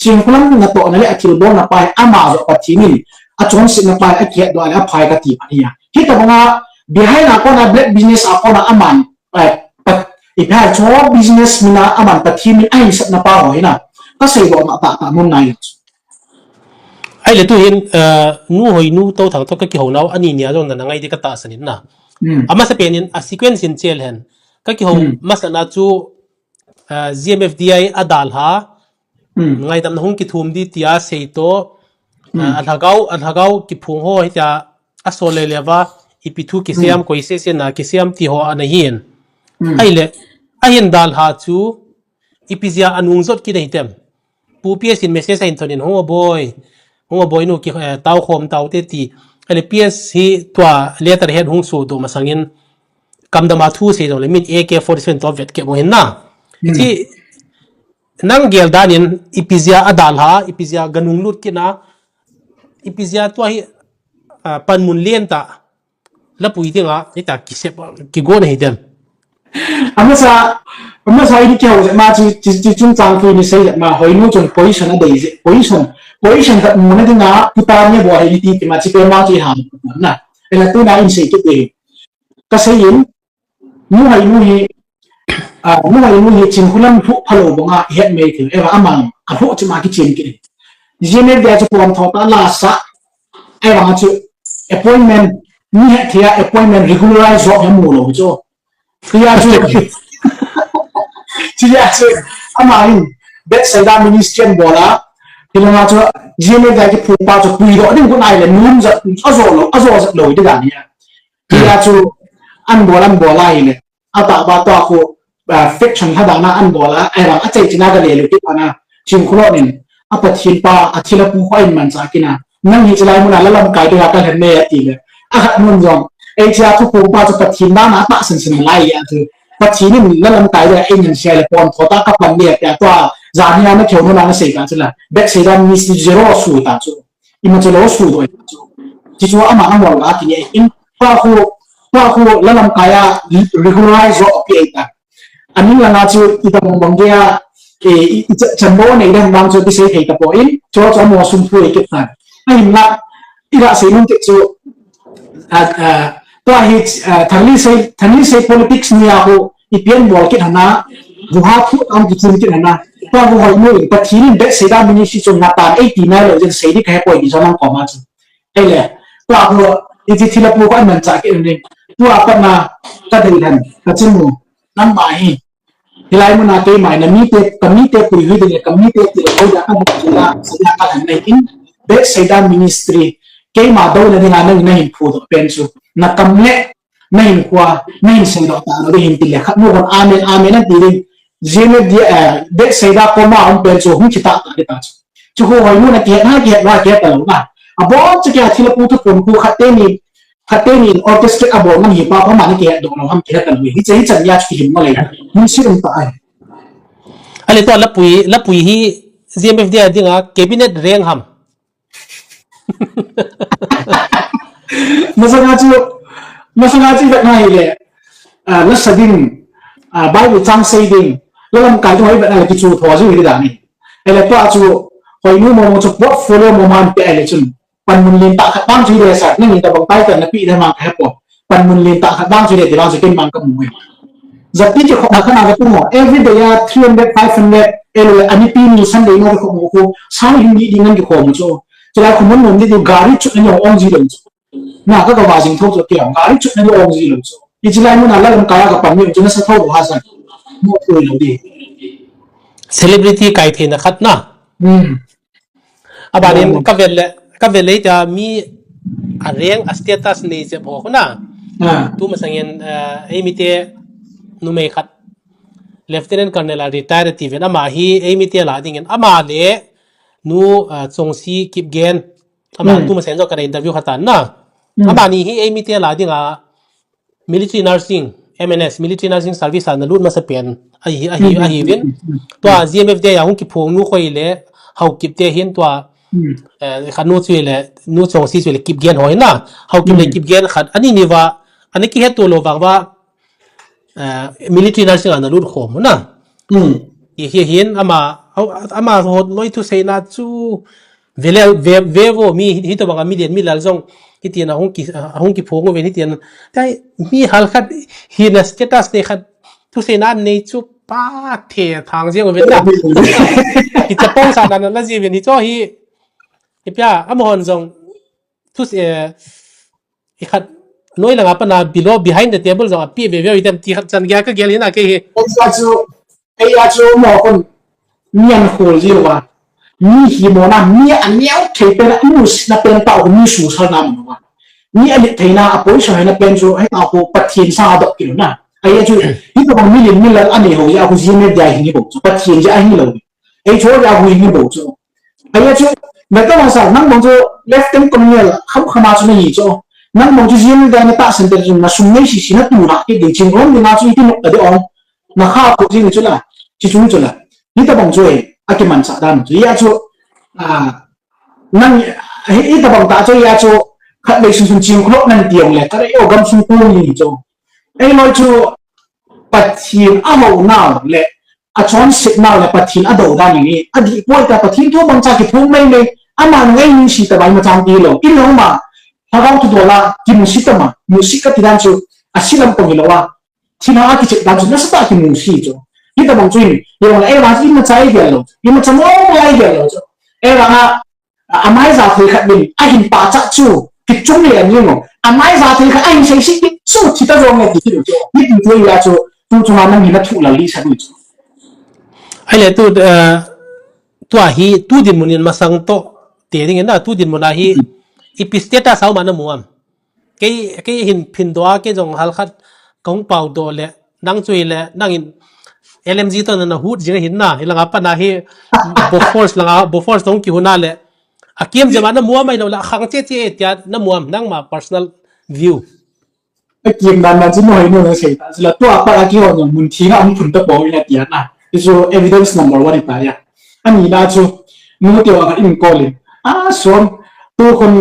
Chingkholam na to na le a thilbol na pa hi ama jo Pathen in a chonset na pa hi a kihet do a le a phai ka ti pa hi a. Hi ta banga behind a kona black business a kona aman, eh, Pat-, i pa cho business mina aman Pathen in a hinsat na pa ho hi na. Ka sei do ma ta ta mun nai. Ai le tu hin, eh, nu hoi nu to thang to ka kihou nau ani nia jong na na ngai di ka ta sanin na. Hmm. Ama sa penin a sequence in chel hen. Ka kihou masa na chu, eh, G M F D I a dalha, ngaidamna hung kithum di tia sei to, ah, a lhagao, a lhagao kiphung ho hitia a sol le leva, ipi thu kisem, koi se se na kisem ti ho ana hin. Ai le, a hin dalha chu, ipi jia a nung jot kit ahi tem. Pu P S in message a hin thon in, "Hung o boi, hung o boi nu ki, eh, tau khom tau te," ti. Ai le P S hi tua letter head hung su do masangin, kamdam a thu sei jong le min A K forty-seven to vet ke mo hin na. Chi, Nang gel danin, ipi jia a dalha, ipi jia ganung lut kit na, ipi jia tua hi, ah, panmun lien ta, lapui dinga, hita kisep, kigon ahi dem. Amasa, amasa ini kihou jep ma chi, chi, chi chungchang thu ini sei jep ma, hoinu chun position a dei jep, position, position khat muna dinga, puta ni bo hi ti ti ma chi pe ma chi ham, na. Ela tuna in sei kit e. Ka sei in, Nu Hoinu hi, ah, Nu Hoinu hi Chingkhulam lhuh phalou banga i het mai thei, eva amang, a lhuh chima kichen kit. G M F D I chu pom tho ta la sa, eva chu appointment, mi het thei a appointment regularize job hi mu lou chu. Tia chu. Tia chu. Ama hin. Bethsaida ministry abol a. Hilanga chu. G M F D I kiphong pa chu puidoh ding kon ahile nom jat. Ajo lou. Ajo jat lou ding dan hi a. Tia chu. Anbol anbol ahile. Atah ba tua khu, ah, faction lha dan a anbol a, ahivang achai china ka le lu kit ana, Chingkhulon in, a Pathen pa, a thilha pu khu ahin manchah kit na, nang hi chulai mun a la lamkai dinga ka lhen ne ati le, a khat mun jong, ei chia thuphong pa chu Pathen dan a atahsan san lai a chu, Pathen in la lamkai dinga ei ngen sia le pon tho ta ka pan le tia tua, jan hi a na kheu nun a na sei ta chu la, Bethsaida ministry zero su ta chu. Ima chu lo su doi chu. Chi chu ama na ngol ga kini in. Pa khu, pa khu la lamkai a regularize jo pi ai ta. Aning langa chu i dam bang dia, e, i, i cha-, chan bo nei dam bang chu kisei thei ta poi. Chu chu amo sum thu e kit tan. Ahin la, i la sei nun te chu, a, a, tua hi, a, thangli sei, thangli sei politics ni a ho, i pian bol kit hana, bu ha thu am ki chin kit hana. Tua bu hoi nu, Pathen in Bethsaida ministry chu na tan ei ti nai lo jeng sei di ka he poi di jong nang koma chu. Ei le, tua bu, i ti thilha pu ko an man cha kit ni. Tua pa na, ka dei han, ka chin mu, nang ma hi. Hilai mun a keima in, na mi te, ka mi te pui hui ding le, ka mi te ti lo, ka dei ka dei la, sa ya ka han nei in, Bethsaida ministry, keima do na ding a nang na hin phu do pen chu. Na kam le, na hin khua, na hin sei do ta lo ding hin ti le, khat nu kon amen, amen an ti ding. Zia me dia, eh, Bethsaida koma um pen chu, hung ki ta ta de ta chu. Chu ho hoi nu na ki het, na ki het, na ki het ta lo na. A bon chu ki a thilha pu thu pon pu khat te ni, Khat te nin orchestrate abol ngam hi pa, pa mani kihet doh lo ham, kihet doh lo hi, hiche hi chan ya chu kihin mo le. Min si um ta ai. Ale to lapui, lapui hi G M F D I a dinga cabinet reng ham. Masanga chu, masanga chu vet na hi le. Ah, nasa ding, ah, Bible chang sei ding. Lalam kai tu hoi vet na le kichu tho ju hi da ni. Ele to chu, hoi nu mo mo chu portfolio mo man pe ele chun. Panmun lentah khat bang chu i dei sah, nangin tabang title na peh ding ham ka hepoi. Panmun lentah khat bang chu i dei ti bang chu ken bang ka mu e. Japi kikhopna khat na ka tung o. Every day a three hundred, five hundred, ele ani pi ni Sunday na kikhop u khu, sang hing di di ngan kikhom u chu. Chulai khu mun mun di di gari chu na ong ji lou chu. Na ka ka va jing tho chu kiam, gari chu na ong ji lou chu. Hiche lai mun a la lam kaya ka pan ni chu nasa tho lou ha san. Mo tho lou di. Celebrity kai thei na khat na. Hmm. Abanin ka vel le, ka vel le tia mi a rank, a status nei jep ho khu na. Ah. Tu masangin, eh, eimi te numei khat Lieutenant Colonel a retire ti ven ama hi eimi te la dingin ama le nu, eh, Chongsi Kipgen. Ama tu masang jong ka interview khat tan na. Amani hi eimi te la dinga military nursing, M N S, military nursing service a na lut masa pen ahi, ahi, ahi vin. Tua G M F D I a hung kiphong nu khu ile Haokip te hin tua, eh, khat nu chu ile, nu Chongsi chu ile Kipgen ho hin na. Haokip le Kipgen khat, ani ni va, ani kihet to lou vang va, eh, military nursing a na lut khom na. Hi, hi, hin ama, ama hot noi thu seina chu, Vele, ve, ve vo mi, hitobang a mi lien mi lal jong, hitin ahung ki, ahung kiphong uve hitin. Tai, mi hal khat, hina status nei khat, thuseina nei chu pa the thang jeng uve na. Hiche pong sa na na ji uve hiche hi. Ipia, amahon jong, thuse, eh, ikhat, noi langa pana below, behind the table jong, api ve ve item ti khat chan gei ka gel hina kei hi. Ei a chu mo kon mi an khol ji uva. Mi hi mo na, mi a neo thei pen a, mu na pen ta mi su sal na mo uva. Mi a lit thei na, a poi sa na pen chu, hei ta ko Pathen sa dok kilo na. Ei a chu, hitobang mi lin mi lal a nei ho ya, ko ji me dia hi ni bo chu, Pathen ja hi lo. Ei chu ya hu ni bo chu. Ahi chu, na ka sa, nang bang chu Lieutenant Colonel kham khama chu nahi chu. Nang bang chu G M F D I na tahsan te chu na sum nei sisi na tu na kit ding chin rom ding a chu iti nok ta de ong. Na kha ko jing chu la, chi chu chu la. Hitabang chu e, a kimanchah dan chu. Hia chu, a, nang, hi, hitabang ta chu hia chu, khatvei sun sun Chingkhu lop nan ti ong le, ka rei o gamsung kung ni chu. Ei loi chu, Pathen a hou nau le, a chonset nau le Pathen a dou dan hi, a dih poi ta Pathen thu bangcha kiphong mei mei, ama ngai ni si ta bai ma chang ti lo. In lo ma, Lhagao thu dola, kimusit ta ma, musit ka ti dan chu, a si lam kong hi lo a. Thina a kichep dan chu, nasa ta kimusit chu. Hitabang chu in, hi lo la, ei la, in ma chai gel lo, in ma chamo lai gel lo chu. Ei la, a, a mai za thei khat min, a hin pachat chu, kichung le an ying lo. Amai ja thei kha, ahin sei si ki, su thi ta jong le ti ki chu. Ni tu tu ya chu, tu chu na nang ni na thu la li sa du chu. Ai le tu, eh, tu a hi, tu dinmun in masang to, te ding na, tu dinmun a hi, ipi status a um a na mu am. Kei, kei hin phin do a, kei jong hal khat, ka hung pau do le, nang chu hi le, nang in, L M G to na, na hut jing hin na, hi langa pa na hi, Bofors langa, Bofors tong ki hu na le, a kiam jama na muam ai lo la, khang che che tia na muam nang ma personal view. A kiam dan dan chu noi no na sei ta, chu la tua pa a ki ho no mun thi na um phun ta po ina tia na. Chu evidence number one ta ya. Ani na chu nu te wa in call in. A son tu khun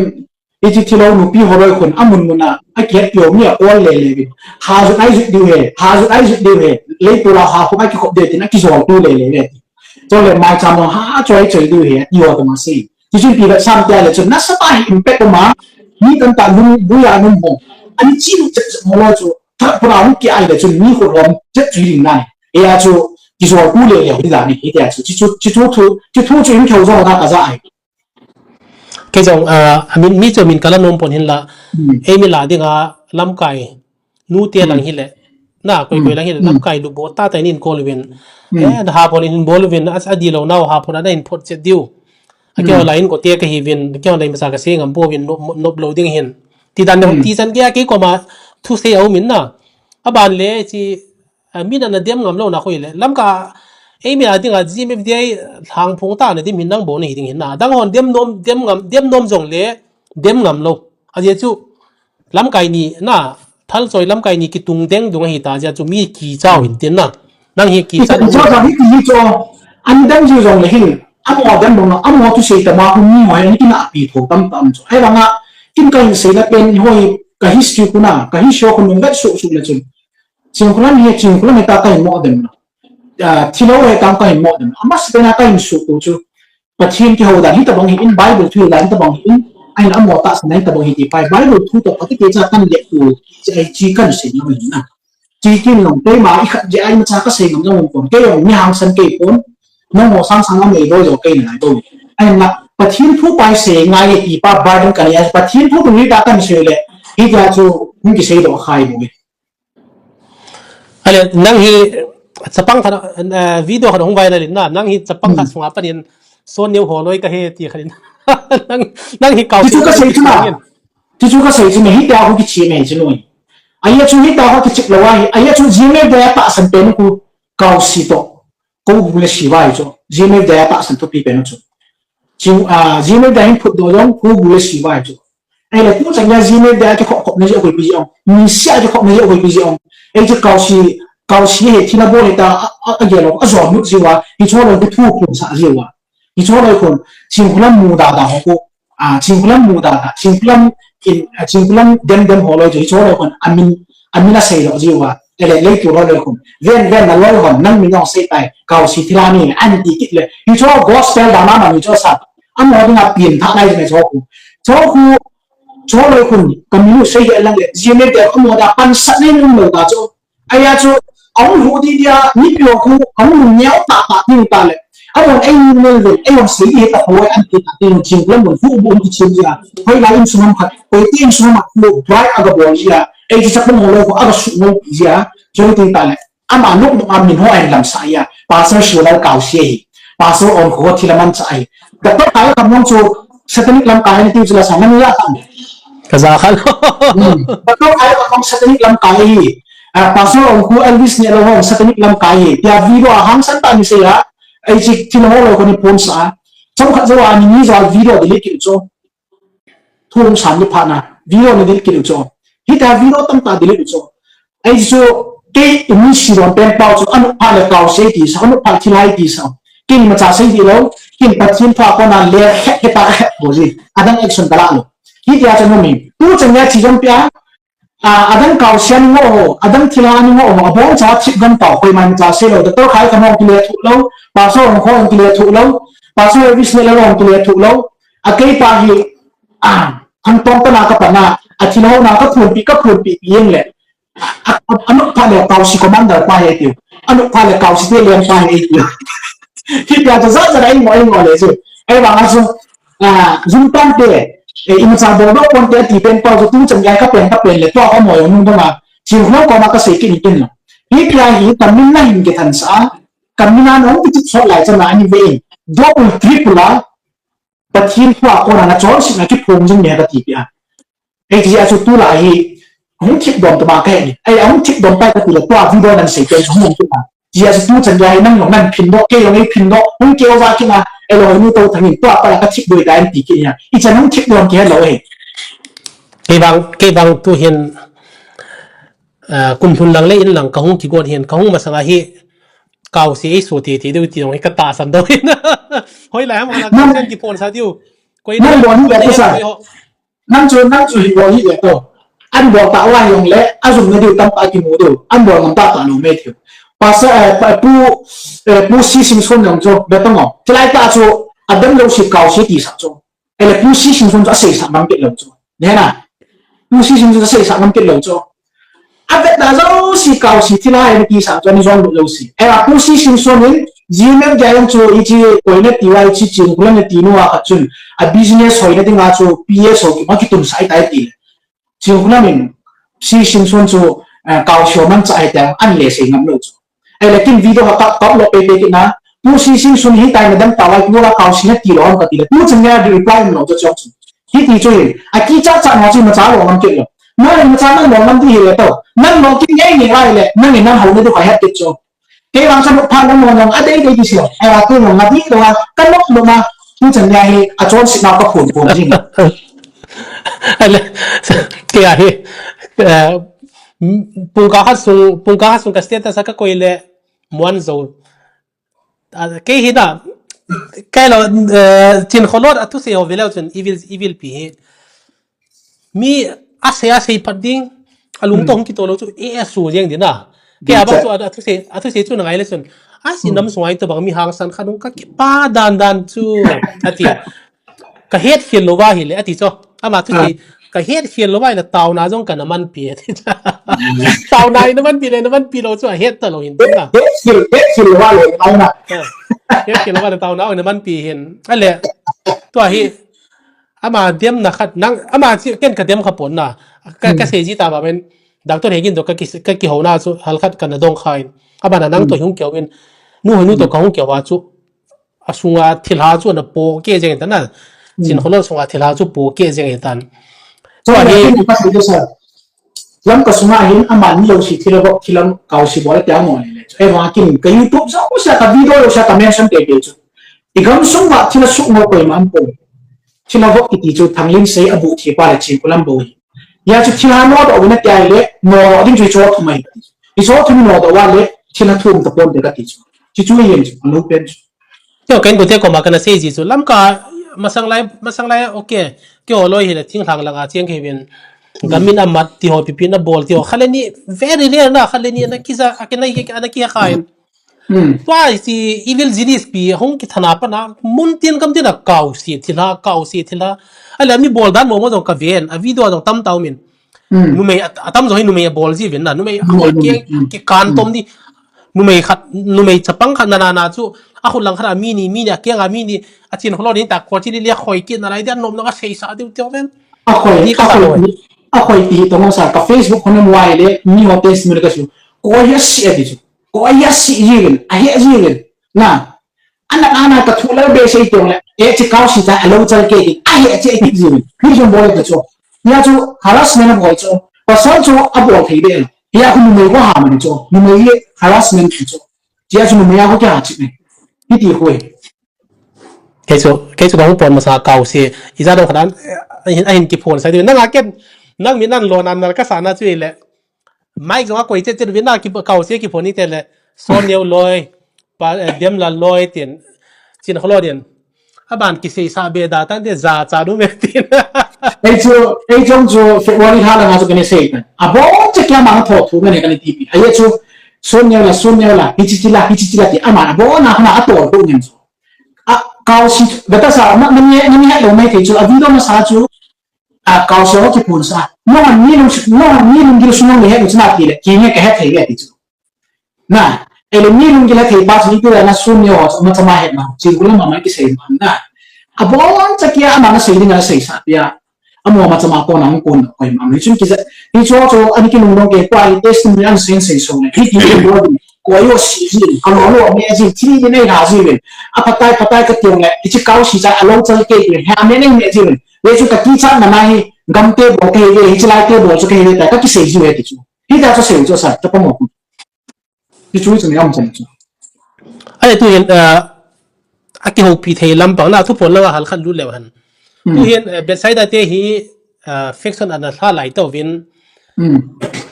i chi thilo nu pi ho roi khun a mun mun a a kiat pio mi a ol le le bi. Ha ju ai ju diu he, ha ju ai ju diu he. Lei tu la ha khu a ki khop de tin a ki jol tu le le le. Cho le mai cham no ha choi choi diu he, ti ho to ma sei. Ti chu pi la sam tia le chu nasa ta hi impact ko ma, mi tan ta lung bu ya num ho. Ani chi lu chet chet ho lo chu, tha pura hung ki ai le chu mi ko lom chet chu ring nai. E a chu, ki jol ku le le ho di da ni, hi tia chu, chi chu, chi chu thu, chi thu chu in kheu jong na ka ja ai. Kei jong, ah, a min, mi chu min kala nom pon hin la, Hmm. ei mi la dinga lamkai, nu te lang Hmm. hi le, na, koi koi Hmm. lang hi le, Hmm. lamkai lu bo ta ta in call vin. Hmm. Eh, na ha pon in bol vin, as a di lo nau ha pon ana in phot chet diu. A kei Hmm. online ko te ka hi vin, kei online masa ka se ngam bo vin, nop, nop lo ding hin. Ti dan de Hmm. ti chan kei a kei ko ma, thu sei a um in na. A ban le, chi, a, min ana dem ngam lo na khoi le. Lamka, ei mi a dinga G M F D I thang phung ta na dim hin nang bo na hi ding hin na. Dang hon dem nom, dem ngam, dem nom jong le, dem ngam lo. A je chu, lamkai ni na, thal choi lamkai ni ki tung deng dung a hi ta, je chu mi ki chau hin tin na. Nang hi ki Ki chau chau hi ki hi chu, an dang ji jong le hin, amo dem dong na, amo tu sei ta ma hu mi ho hin ki na pi tho tam tam chu. Ai banga, kin ka hin sei na pen ho hi, ka history ku na, ka history ku nung vet su su le chu. Chingkhulam hi, Chingkhulam hi ta ka hin mo dem na. Ah, thilo hi ta ka hin mo dem. Ama se na ka hin su tu chu. Pathian kihou dan hi tabang hi in, Bible thu dan hi tabang hi in, ahin amo ta san hi tabang hi ti pai. Bible thu to pati ke cha kan le tu, chi ai chi kan sei na hin na. Chi kin long te ma i khat je ai ma cha ka sei ngam jong kon. Kei jong mi hang san kei pon. Nong mo sang sang am nei do jo kei nai do. Ahin na Pathian thu pai sei ngai ti pa Bible kan ya Pathian thu tu ni ta kan sei le. Hi ja chu hung ki sei do khai bo. Ale, nang hi chapang khat, eh, video khat hung viral in na, nang hi chapang khat Hmm. sunga panin son neu holoi ka he ti khat in. Nang, nang hi kau Ti chu ka sei chu na. Ti chu ka sei chu na, hi ta hu ki chi me chu noi. Ai chu hi ta hu ki chik lo wa hi, ai chu G M F D I a tahsan pen khu kau si to. Ko bu le si vai chu. G M F D I a tahsan to pi pen chu. Chu, ah, G M F D I hin phut do jong, ko bu le si vai chu. Ai le, tu chang ya G M F D I a ki khop khop na ji a koi pi ji ong. Mi sia ki khop na ji a koi pi ji ong. Ai chu kau si, kau si he thina bo he ta, a, a, a ge lo, a zo nu ji wa. Hi cho lo ki thu phun sa ji wa. Hi cho lo khun, Chingkhulam mu da da ho ko. Ah, Chingkhulam mu da da. Chingkhulam in, ah, Chingkhulam dem dem ho lo chu. Hi cho lo khun, amin, amin a sei lo ji wa. Ele, lei tu lo lo khun. Ven, ven na lo khun, nang min jong sei tai. Kau si thila ni, an ti kit le. Hi cho gospel da ma ma hi cho sa. Amo dinga pin tha nai me cho khu. Cho khu, cho lo khun, ka mi lu sei he lang le. G M F D I a amo da pan sa nei um lo da cho. Aya cho, aung hu di dia, ni pio khu, aung lu nyao ta ta ni ta le. Aung ei ni mel ve, ei aung sei di he ta ho an ti ta ti no jing lam bon hu bu ki chin dia. Hoi la in sumam khat, koi ti in sumam khat, lo bright aga bol dia. Ei chi sa ko lo ko aga su mo dia. Cho ni ta le. Ama luk ma min ho ai lam sa ya. Pastor Shulal kau si ai. Pastor on ko thi la man sa ai. Ka to kai ka mon chu satanic lam kai ni ti chu la sa man ya ta. Ka za khan. Hmm. Ka to kai ka mon satanic lam kai hi. Ah, Pastor on ko Elvis ni lo ho satanic lam kai hi. Ya video a hang san ta ni se ya. Ai chi thi lo ho lo ko ni pon sa. Chom khat zo a ni ni za video delete ki chu. Thum sam ni pha na, video ni delete kit u cho. Hi ta video tam ta delete u cho. Ai chu, kei mi si don pen pau chu, anu pha le kau sei ti sa, anu pha thilhai ti sa. Kei ni ma cha sei ti lo, kei Pathian pha ko na le khe khe ta khe ko ji. Adang action ta la lo. Hi tia cha no mi. Tu chang ya chi jom pia, Ah, adang kau sian ngo ho, adang thila ni ngo ho, abon cha chip gam tau, koi man cha se lo, doctor khai ka hong kile thu lo, pastor hong kho hong kile thu lo, pastor Elvis le lo hong kile thu lo, a kei pa hi, ah, thang tong ta na ka pa na, a thila ho na ka phun pi, ka phun pi, pi yeng le, a, a, a, anu pha le kau si commander pa he tiu, anu pha le kau si te lian pa he tiu. Hi pia cha za za ai mo ai mo le chu, ai ba nga chu, Ah, zum tante, Eh, imacha bol doh ponte ati pen pa chu tuchan gei ka pen ka pen le tua ka mo jong nung dong a. Chinkholam koma ka sei kit in kin lo. Hi pia hi kamin na hin kithansa a. Kamin a nong kichip sot lai chan a ani ve in. Double triple a. Pathen thu a kona na chonsetna kiphong jing me ka ti pia. Ei, ti a chu tulai hi, hung thip dom tama ka he ni. Ei, hung thip dom tai ka ti le, tua video nan sei pen chu hung thip a. Ti a chu tuchan gei hi nang jong nan phin doh, kei jong ei phin doh, hung kei uva kina, ei lo nu to thangin, tua pa ka thip doi tai ti kina. I chan hung thip dom ki he lo he. Kei vang, kei vang tu hin, ah, kum lhun lang le in lang ka hung kigon hin, ka hung masang a hi, kau si ei su ti ti deu ti jong hi ka tahsan deu hin. Hoi lai ham ka na ka sen ki phone sa diu. Koi na, nang bol hi koi na, ka sa. Koi ho. Nang chu, nang chu hi bol hi le to. An bol ta wa jong le, a jum na diu tam ta ki mu diu. An bol ngam ta ta lo me thiu. Pastor, eh, pa, pu, eh, pu si sim son jong chu, be tong o. Tilai ta chu, a dem lo si kau si ti sa chu. Ele pu si sim son chu a sei sa ngam kit lo chu. Ne na. Pu si sim son chu a sei sa ngam kit lo chu. A vet ta jo si kau si thilha e ti sa chu ni jong lo si. Ele pu si sim son in, Gmail dia jong chu i chi koi na ti wa i chi Chinkholam na ti nu a khat chun. A business hoi na ding a chu P S ho ki ma ki tun sai tai ti. Chinkholam in, si sim son chu, eh, kau si ho man cha ai ta, an le sei ngam lo chu. Ai le kin video ha ka, ka upload pe pe kit na, pu si sim son hi tai na dam ta lai, pu la kau si na ti lo, an ka ti le, pu chan ya di reply lo chu chu chu. Hi ti chu hi, a ki cha cha na chu ma cha lo ngam kit lo. Na le ma cha na lo ngam ti hi le to. Na lo kit ngai ngai ai le, na ngai na hau na du ka het kit chu. Kei vang sa pha lo mo jong a dei dei ti sio. Ai va tu jong a di lo a, ka nok lo ma, tu chan ya hi, a chonsetna ka phon phon jing. Ale, kei a hi, eh, pungkha khat sung, pungkha khat sung ka status a ka koi le, muan zo. Ah, kei hi da, kei lo, eh, Chinkholot a thusei ho ve leu chun, i vil, i vil pi hi. Mi a sei a sei phat ding, a lungto hung kito lo chu, e, e su jeng din a. Kei a bang chu a, a thusei, a thusei chu na ngai le chun. A si nam sunga i to bang mi hangsan khat hung ka kipa dan dan chu, a ti. Ka het khel lo va hi le, a ti chu. Ama thusei, ka het khel lo va hi le tauna jong ka na man pi, a ti. Tauna hi na man pi le, na man pi lo chu, a het ta lo hin, tin a. Het khel, het khel lo va le, tauna. Ah, het khel lo va le, tauna, na man pi hin. A le, tua hi, Ama demna khat nang, ama chi ken ka dem kha pon na. Ka, ka sei ji ta ba men, doctor he gin to ka ki, ka ki ho na chu hal khat ka na dong kha in. Ama na nang to hung keu in. Nu ho nu to ka hung keu a chu. A sunga thilha chu na po ke jeng ta na. Chinkholot sunga thilha chu po ke jeng tan. Chu a ni. Lamka sunga hin ama ni lo si thilha vok thilha kau si bol te amo le le. Ei vang kin ka YouTube sa ko sa ka video lo sa ka mention te te chu. I gam sung va thilha suk mo ko i man po. Thilha vok kiti chu Thanglinsei a bu thi pa le Chinkholam bo hi. Ya chu thilha no do na tia le no ding chu i cho thum ai. I cho thum no do wa le thilha thum ta pon te ka ti chu. Chi chu yen chu no pen chu. Teo ken ko te ko ma kana sei ji chu Lamka masang lai, masang lai, okay. Kei ho loi hi le thinglhang langa cheng kei ven. Gamin a mat ti ho pipi na bol ti ho. Kha le ni very rare na, kha le ni na kisa, a ke na ki, a na ki kha in. Tua si evil genius pi hung kithana pa na mun tin kam tin a kau si thilha, kau si thilha. A le mi bol dan mo mo jong ka ven, a video jong tam tau min. Numei a, a tam jong hi numei a bol ji ven na, numei a bol ke, ke kan tom ni. Numei khat, numei chapang khat na na na chu, a khut lang khat a mi ni, mi ni a keng a mi ni, a Chinkholot ni ta ko chi li le khoi ki na lai dia nom na ka sei sa diu teo ven. A khoi, a khoi, a khoi ti tong sa ka Facebook khon mo ai le, mi ho test mi le ka su. Ko ya si a ti chu. Ko ya si ji ven, a he ji ven. Na, Ana, ana ka thu lal be sei tong le, e chi kau si ta, a lo chal ke ki, a he che ki ji. Ni jong bol ke chu. Ya chu harassment a bol chu. Pasal chu a bol thei be. Ya khu numei ko ha man chu. Numei ye harassment chu. Ya chu numei a ko kya chi ne. Hi ti khu. Kei chu, kei chu ka hung pon masa kau si. I ja dong khadan, a hin, a hin ki phone sai ti. Nang a ken, nang mi nan lo nan nal ka sa na chu le. Mai jong a koi chet chet vin a ki kau se ki phone te le. Son Neo loi, pa, eh, Demlal loi tin. Chinkholot din. A ban ki sei sa be da tan de za cha du me tin. Ei chu, ei jong chu February lha langa chu kani sei tan. A bon che kya ma tho thu me ne kani ti pi. Ai chu Son Neo la, Son Neo la, hi chi chi la, hi chi chi la ti. Ama a bon na khana a to ko ngen chu. A kau si, beta sa, ma, ma ni, ma ni ha lo mai te chu. A video ma sa chu. A kau se ho ki phone sa. No han ni lung, no han ni lung gil sunong le he u china ti le. Ki nge ka he thei le ti chu. Na, ele ni lung gil he thei pa chu ni tu na Son Neo ho ma chama he ma. Chinkholam ma ma ki sei ma na. A bon cha kia ama na sei ding a sei sa pia. Amo ma chama ko nang ko na koi ma mi chun ki za. Hi cho cho ani ki nung nong ke kwa hi testimony an sen sen so ne. Hi ki ko ko yo si ji ka lo lo me ji ti ni nei ha ji ve. A patai patai ka tiong le. Hi chi kau si cha a lo cha ke ke ha me nei me ji ve. Ye chu ka ti cha na mai gam te bo ke ve hi chi lai te bo chu ke ve ta ka ki sei ji ve ti chu. Hi ta chu sei chu sa ta pa mo. Hi chu chu ni am chan chu. Ai tu hin a ki ho pi thei lam pang na thu pon la hal khan lu le han. Tu hin Bethsaida te hi faction ana hla lai to vin.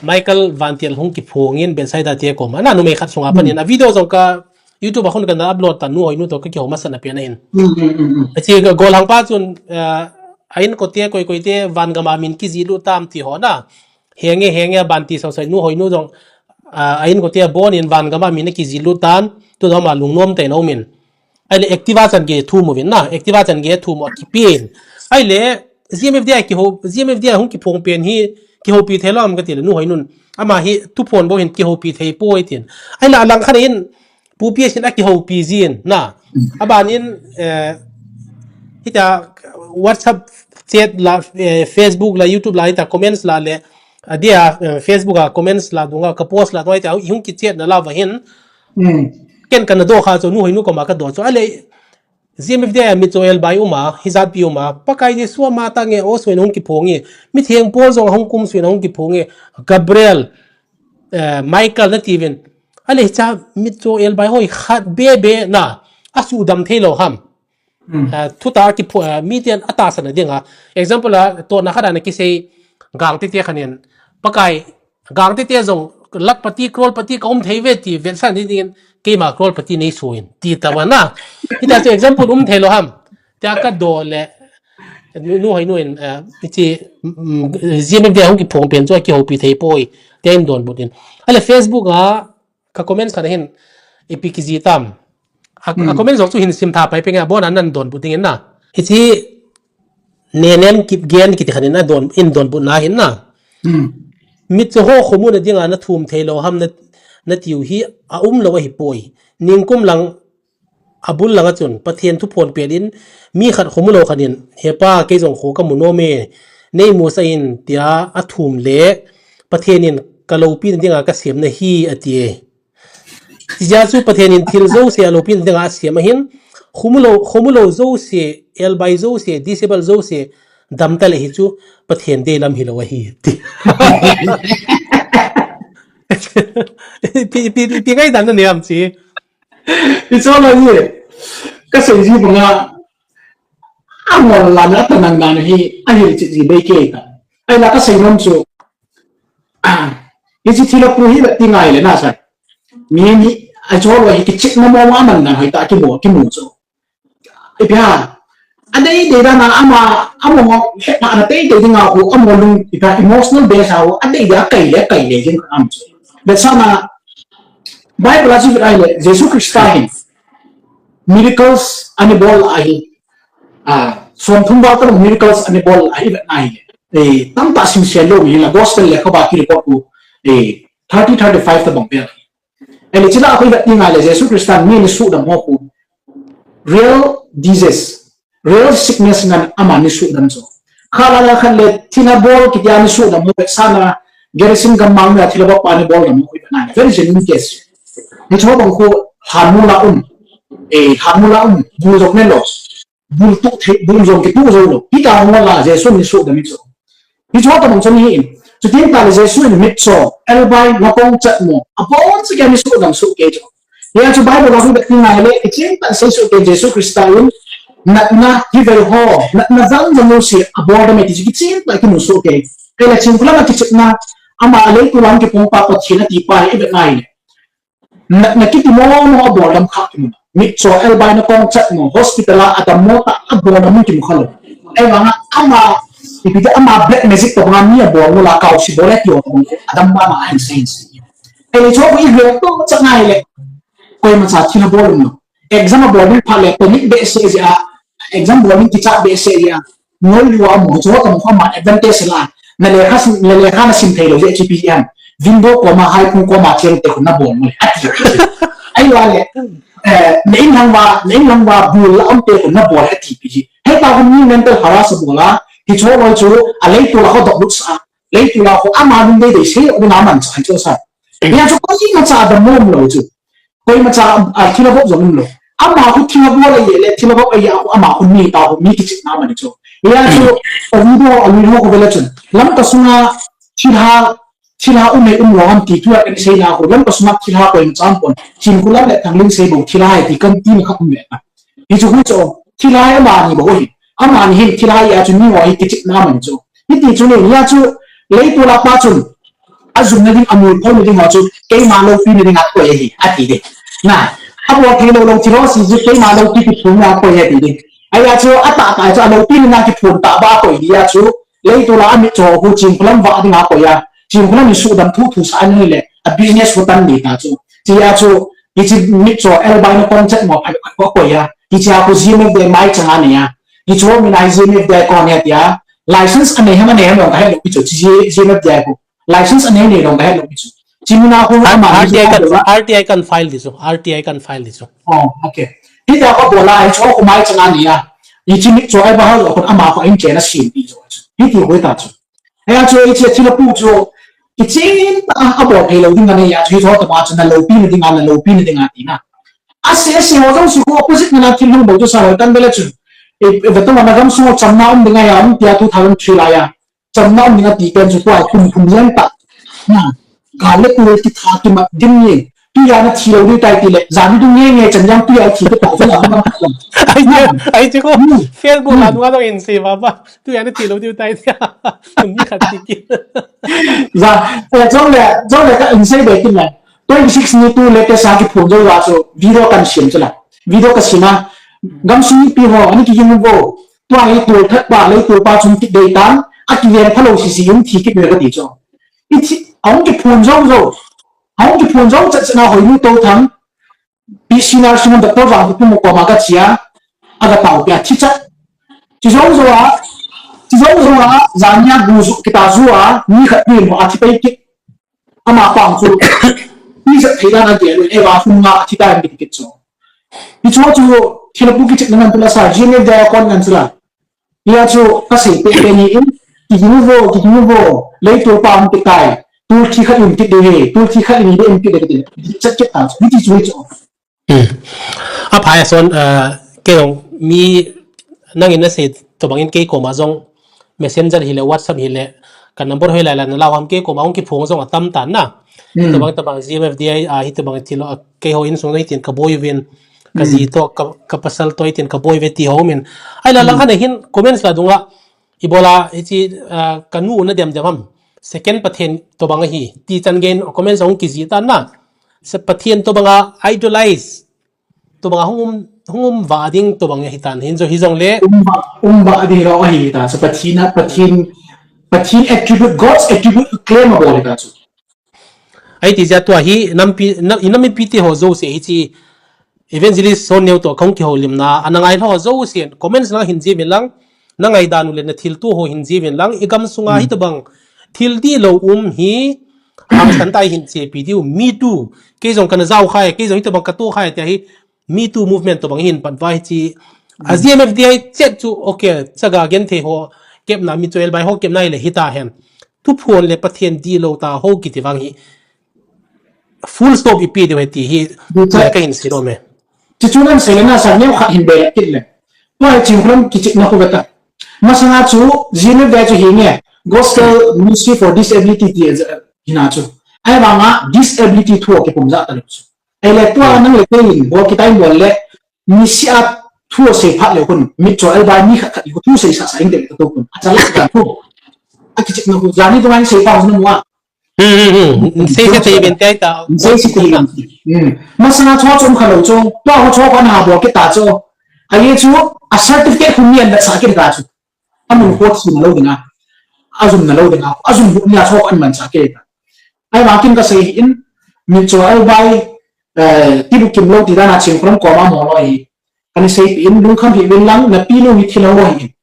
Michael Vantial hung ki phongin Bethsaida te ko ma na nu me khat sunga panin a video jong ka YouTube a khun kan upload ta nu hoi nu to ka ki ho ma sana pe na hin. Achi ka gol hang pa chun a in ko te koi koi te van gama min ki ji lu tam ti ho na. Henge henge ban ti so sai nu hoi nu jong a in ko te bon in van gama min ki ji lu tan tu jong ma lung nom te no min. Ai le Activa chan ge thu mo vin na Activa chan ge thu mo ki pin. Ai le G M F D I ki ho G M F D I hung ki phong pen hi ki ho pi thei lam ka ti le nu hoi nun. Ama hi tu phon bo hin ki ho pi thei poi tin. Ai la lang khan in pu pi sin a ki ho pi jin na. Aban in eh hita WhatsApp chat la eh, Facebook la YouTube la hita comments la le a dia eh, Facebook a comments la dunga ka post la dunga hita hung ki chat na la va hin. Ken kana do kha chu nu hoi nu ko ma ka do chu a le G M F D I a mi cho el bai uma hi jat pi uma Pakai Jesu ama ta nge o sui na hung ki phong nge mi theng pol jong hung kum sui na hung ki phong nge Gabriel eh, Michael na ti vin a le cha mi cho el bai hoi khat be be na a su dam thei lo ham. Thu ta ki phu mi tian a ta sana dinga example a to na khada na ki sei gang te te khanin Pakai gang te te jong lakpati crorepati ka um thei ve ti ven san ni dingin keima crorepati nei suin ti ta wa na. Hita chu example um thei lo ham. Tia ka do le nu hoi nu in ti G M F D I hung ki phong pen chu a ki ho pi thei poi. Tia in don but in. A le Facebook a ka comments khan hin ipi ki ji tam. A comment jong chu hin sim tha pai peng a bon an nan don bu ding in na. Hichi nenem kip gen kiti khan in na don in don bu na hin na. Mit chu ho khomu na ding a na thum thei lo ham na na tiu hi a um lo a hi poi. Ningkum lang a bul langa chun Pathen thu phon pel in mi khat khomu lo khan in he pa kei jong kho ka mu nom e nei mu sa in tia a thum le Pathen in ka lopi na dinga ka siam na hi a ti e. Tijia chu Pathen in thil jouse a lopi na dinga a siam ahin khomu lo khomu lo jouse elbai jouse disable jouse dam ta le hi chu Pathen dei lam hi lo ahi ti. Pi pi pi ngai dan na niam chi. Icholo hi ka sei ji banga a ngol la na ta nang dan hi a hil chi ji bei ke ta. Ai la ka sei nom chu. Hichi thila pu hi la ti ngai le na sa. Mi ni a cholo hi ki chik na mo ma man na hoi ta ki mo ki mo chu. Ipi ha. A dei dei da na ama amo he pa na tei tei dinga hu amo lung ipi ha emotional base ha hu a dei da kai le kai le jin am chu. That's why na Bible a chu ai le Jesu Christa hin miracles ani bol ahi. Ah, som thum ba ka miracles ani bol ahi ve na hi. Eh, tam ta sim se lo mi la gospel le kha ba ki report ku. Eh, thirty thirty five ta bang pe. Ele chila a koi vet ding a le Jesu Christa mi ni sudam ho khu. Real disease, real sickness ngan ama ni sudam jo. Khala la khan le thina bol kitia ni sudam ho sana Gerisim gam mang na thila ba pa ni bol dam ho na. Very genuine case. Ni cho bang khu hamula um. Eh, hamula um. Bu jok ne lo. Bul tu the, bul jong ki tu jong lo. Kita ho la Jesu ni sudam mi cho. Hi chu ta bang chani hin. Chutin ta le Jesu in mit cho, elbai, na kong chat mo. A bon chu kya ni sudam su ke cho. Ya chu Bible a hu bet ni ngai le, i ching ta se su ke Jesu Christa in, na na hi ve ho, na na jang jang no si, a bol da me ti chu ki ching ta ki nu su ke. Ke la ching kula ma ki chit na, ama a le tu lam ki pong pa pa thi na ti pa i bet ngai le. Na, na kiti mo mo a bol dam kha ki mu. Mit cho elbai na kong chat mo hospital a adam mo ta a bol dam ki mu kha lo. Ai vang a ama ipi te ama black magic to nga mi a bol mo la kau si bol e ti o mo adam ma ma ai sense. Ai le cho ko i gre to cha ngai le. Koi ma cha thina bol mo. Exam a bol ding pha le panic be se ja. Exam bol ding ki cha be se ja. Ngol lua mo cho ka mo ma advantage la. Na le kha na le kha na sim thei lo je G P M. Window ko ma hai phung ko ma cheng te ko na bol mo. Ai wa le. Eh, na in hang wa, na in hang wa bul la am te ko na bol ati pi ji. He ta ko ni mental harass bol la. Hicho loi chu, a leitol a ho dop lut sa. Leitol a ho ama lungdei dei sei, o ding a man cha, hicho sa. Hia chu koimacha dammo umlou chu. Koimacha, a, thil a bop jong umlou. Ama khu thil a bol a ye le, thil a bop a ye a khu ama khu mi ta khu mi kichepna aman chu. Hia chu, a video, a video khu vele chun. Lamka sunga thil ha, thil ha um e umlou ham ti thu a kan seina khu. Lamka sunga thil ha koimacha um pon. Chinkholam le Thanglinsei bou thil ha e ti kan tina khat um le. Hichu khu chu, thil ha e amani bou hi. Amani hin thil ha e a chu mi ho hi kichepna aman chu. Hiti chu ni, hia chu, leitol a pa chun, a jumna ding, a mol phouna ding ho chu, keima loupina ding a koi ahi, ati ding. Na, a bol theilou lou thil ho si chu, keima loupi kiphonna a koi ahi, ati ding. Ahia chu, a tah tah chu, a loupina ding a kiphon tah ba a koi dia chu, leitol a a mitcho khu Chinkholam vah ding a koi a, Chinkholam in sudam thu thu sa a ni le, a business khu tan ni ta chu. Tia chu, hiche mitcho Elbai na kong chet mo phat khat khu a koi a, hiche a khu G M F D I mai chang a nei a, hichu min a hi G M F D I kong ahi tia, license a nei ham a nei ham jong ka het lou pi chu, G-, G M F D I khu. License a nei nei jong ka het lou pi chu. Chi min a khu ama R T I kan, R T I kan file di chu, R T I kan file di chu. Oh, okay. Hitia khu a bol a, hichu khu mai chang a nei a. Hiche mitcho Elbai ho khu ama khu a in chen a sem pi chu. Hiti khu ta chu. Hia chu hiche thil a pu chu, kichen tah a bol theilou ding a nei a chu, hiche ho tobang chu na loupina ding a, na loupina ding a tina. A se, a se ho jong si khu opposite na thil hung bol chu sa ho tan bele chu. E, e, vetong na gamsung chamna um ding a ya, um tia two thousand three lai a. Chamna um ding a ti pen chu tua kum kum yen ta. Na, gal le kul kitha kimat dim ni. Tuia na thi lou diu tai ti le, jan dung nge nge chan jang tuia thi ta ta la. Ai che, ai che ko, Facebook la nunga dong in se ba ba. Tuia na thi lou diu tai tia. Tun ni khat ti ki. Ja, eh, jong le, jong le ka in sei be kin le. Twenty six ni tu le te sa kiphon jou a chu video kan sem chu la. Video ka sem a. Gamsung mipi ho, ani kiging vo. Tua hi tol that pa, leitol pa chun kidei tan, a kiven phalou sisi hung thi kit ve kati chu. Ithi, ahung kiphon jou jou. Ahung kiphon jou chet chet na Hoinu Touthang. Pi Sinar Simon Doctor Vangkhotum koma ka chia, aga taopi a thi chat. Chi jou jou a, chi jou jou a, jania gu ju kita ju a, ni khat pin ho a thi pai kit. Ama pang chu, ni sa thei dan a gel, e va hung nga a thi tai kit kit chu. Hichu chu, thil a pu kichepna ngan tu la sa, G M F D I a kon ngan chu la. Hia chu ka sei peh peh ni in, kiging vo, kiging vo, leitol pa um kit tai, tol thi khat um kit ding he, tol thi khat ni ding um kit ding kati, chat kit ta chu, hiti chu hi chu. Hmm. A phai a son, ah, kei jong mi nangin na sei tobang in kei koma jong messenger hi le WhatsApp hi le ka number hoi lai lai na lau ham kei koma hung kiphong jong a tam tan na. Hmm. Tobang tobang G M F D I, ah, hi tobang thil, ah, kei ho insung na hitin ka boi uvin, ka ji to, ka, ka pasal to hitin ka boi uve ti ho min. Ai la lang khan hin comments la dunga, ibola hichi, ah, ka nu na dem dem ham. Second Pathen tobang ahi. Ti chan gen comments hung kiji ta na. Se Pathen tobang a idolize. Tobang a hung um, hung um va ding tobang ahi tan. Hin jo hi jong le. Um va, um va ding lo ahi ta. So Pathen, Pathen, Pathen attribute, God's attribute claim a bol ta chu. Ai ti jia tua hi nampi, nam, i nam mipi te ho jouse hichi Evangelist Son Neo to kong kihoulimna, ana ngai ho jouse comments lang hin jia min lang, na ngaidan u le na thilto ho hin jia min lang, i gamsunga hi tobang thil dihlou um hi, hangsan tai hin chepi diu, me too, kei jong kana jao khai, kei jong hi tobang ka to khai, tia hi, Me Too movement tobang hin pan vai chi. A G M F D I chet chu, okay, chaga genthei ho kepna, mitcho Elbai ho kepna hi le hita hen. Thuphon le Pathen dihlou ta ho kiti vang hi. Full stop ipi diu he ti hi, le ka hin sei nom e. Chuchu nan sei le na sa neo khat hin be le kit le. Tua hi Chinkholam kichepna khu ve ta. Masanga chu G M F D I chu hi nge. Gospel Ministry for Disability ti, eh, hina chu. Ahivanga disability thu kipum ja ta lo chu. Ahile tua nang le kei in bol kitai bol le, nisea thu asei phat le khun, mitcho Elbai mi khat khat i khu thu sei sa sa ing te le ka to khun. Acha la ka thu. Akichepna khu, jani tua in sei pa na mua. Hmm, hmm, hmm. Sei se tei ben tei ta. Sei se tei ben. Hmm. Masanga cho chom kha lo cho, tua ho cho kha na bol kita cho. Ahi chu, a certificate khu mi an da sa kita cho. Amun khu thi na lo dinga. Ajum na lo dinga. Ajum bu nia cho kha an man sa kita. Ahivang kin ka sei in, mitcho Elbai, eh, tibu kim lo ti dan a Chinkholam koma mo lo hi. Kana sei in lungkham hi vin lang, na pi lo hi thilha ho hi.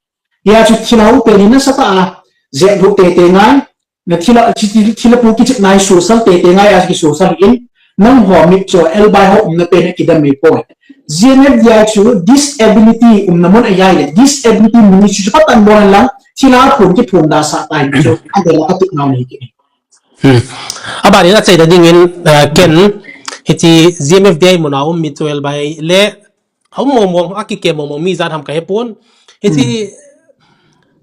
Hia chu thilha ho pen hi nasa ta a, jep bu te te ngai, na thilha, chi, chi, thilha pu kichepna hi susal te te ngai a ki susal in, nangho mitcho Elbai ho umna pen a kidam mi poi. G M F D I chu disability umna mun a hi le, disability ministry chu patan bol lang, thila phun kiphun da sa ta hi chu, a de la ka tu nau ni ki. Hmm. Abani na chai da ding in, uh, ken, hichi G M F D I muna um mi chu el bai le, a um mong mong, a ki ke mong mong mi zan ham ka he pun. Hichi, hmm.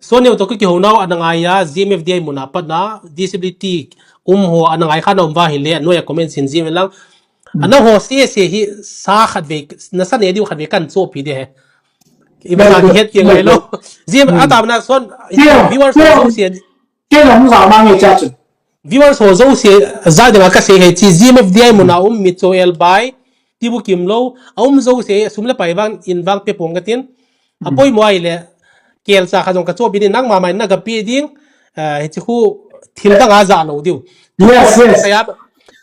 So neo to ki ho nau, ana ngai ya, G M F D I muna pat na, disability, um ho, ana ngai kha na um va hi le, no ya comment sin G M lang. Ana ho se se hi sa khat ve, na sa ne diu khat ve kan cho pi de he. Iba na het ke ngai lo. Zim ata na son viewers ho se. Ke long za ma nge cha chu. Viewers ho zo se za de ka se he chi G M F D I muna um mi cho el bai. Ti bu kim lo. A um zo se sum le pai vang in vang pe pong ka tin. A poi mo ai le. Kel sa kha jong ka cho pi din nang ma mai na ka pi ding. He chi khu thil dang a za lo diu. Yes, yes.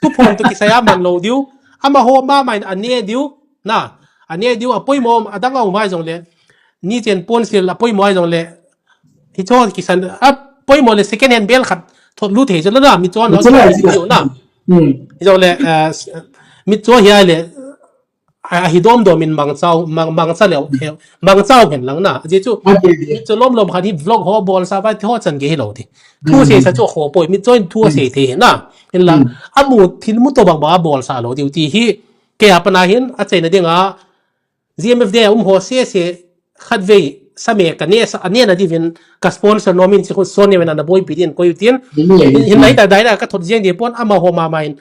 Tu phon tu kisaya man lo diu. Ama ho ma mai a ne diu. Na, a ne diu a poimo a dang a um ai jong le. Ni chen pon sil a poimo ai jong le. Hi cho kisan a poimo le second hand bel khat thot lu thei jong na mi chon lo diu na. Hi jong le mi cho hi ai le. A hi dom dom in mang chau mang mang cha leo mang chau hen lang na. Ji chu mi cho lom lom khat hi vlog ho bol sa vai ho chan ge hi lo ti. Thu se sa chu ho poi mi cho in thu se thei na. In la a mu thil mu to bang ba bol sa lo diu ti hi. Ke a pana hin a chaina dinga G M F D I a um ho se se khat vei sa me ka ne sa a ne na divin ka sponsor nomin si khu son ne na boi pi din koi tin. Hin lai ta dai na ka thot jeng di pon ama ho ma ma in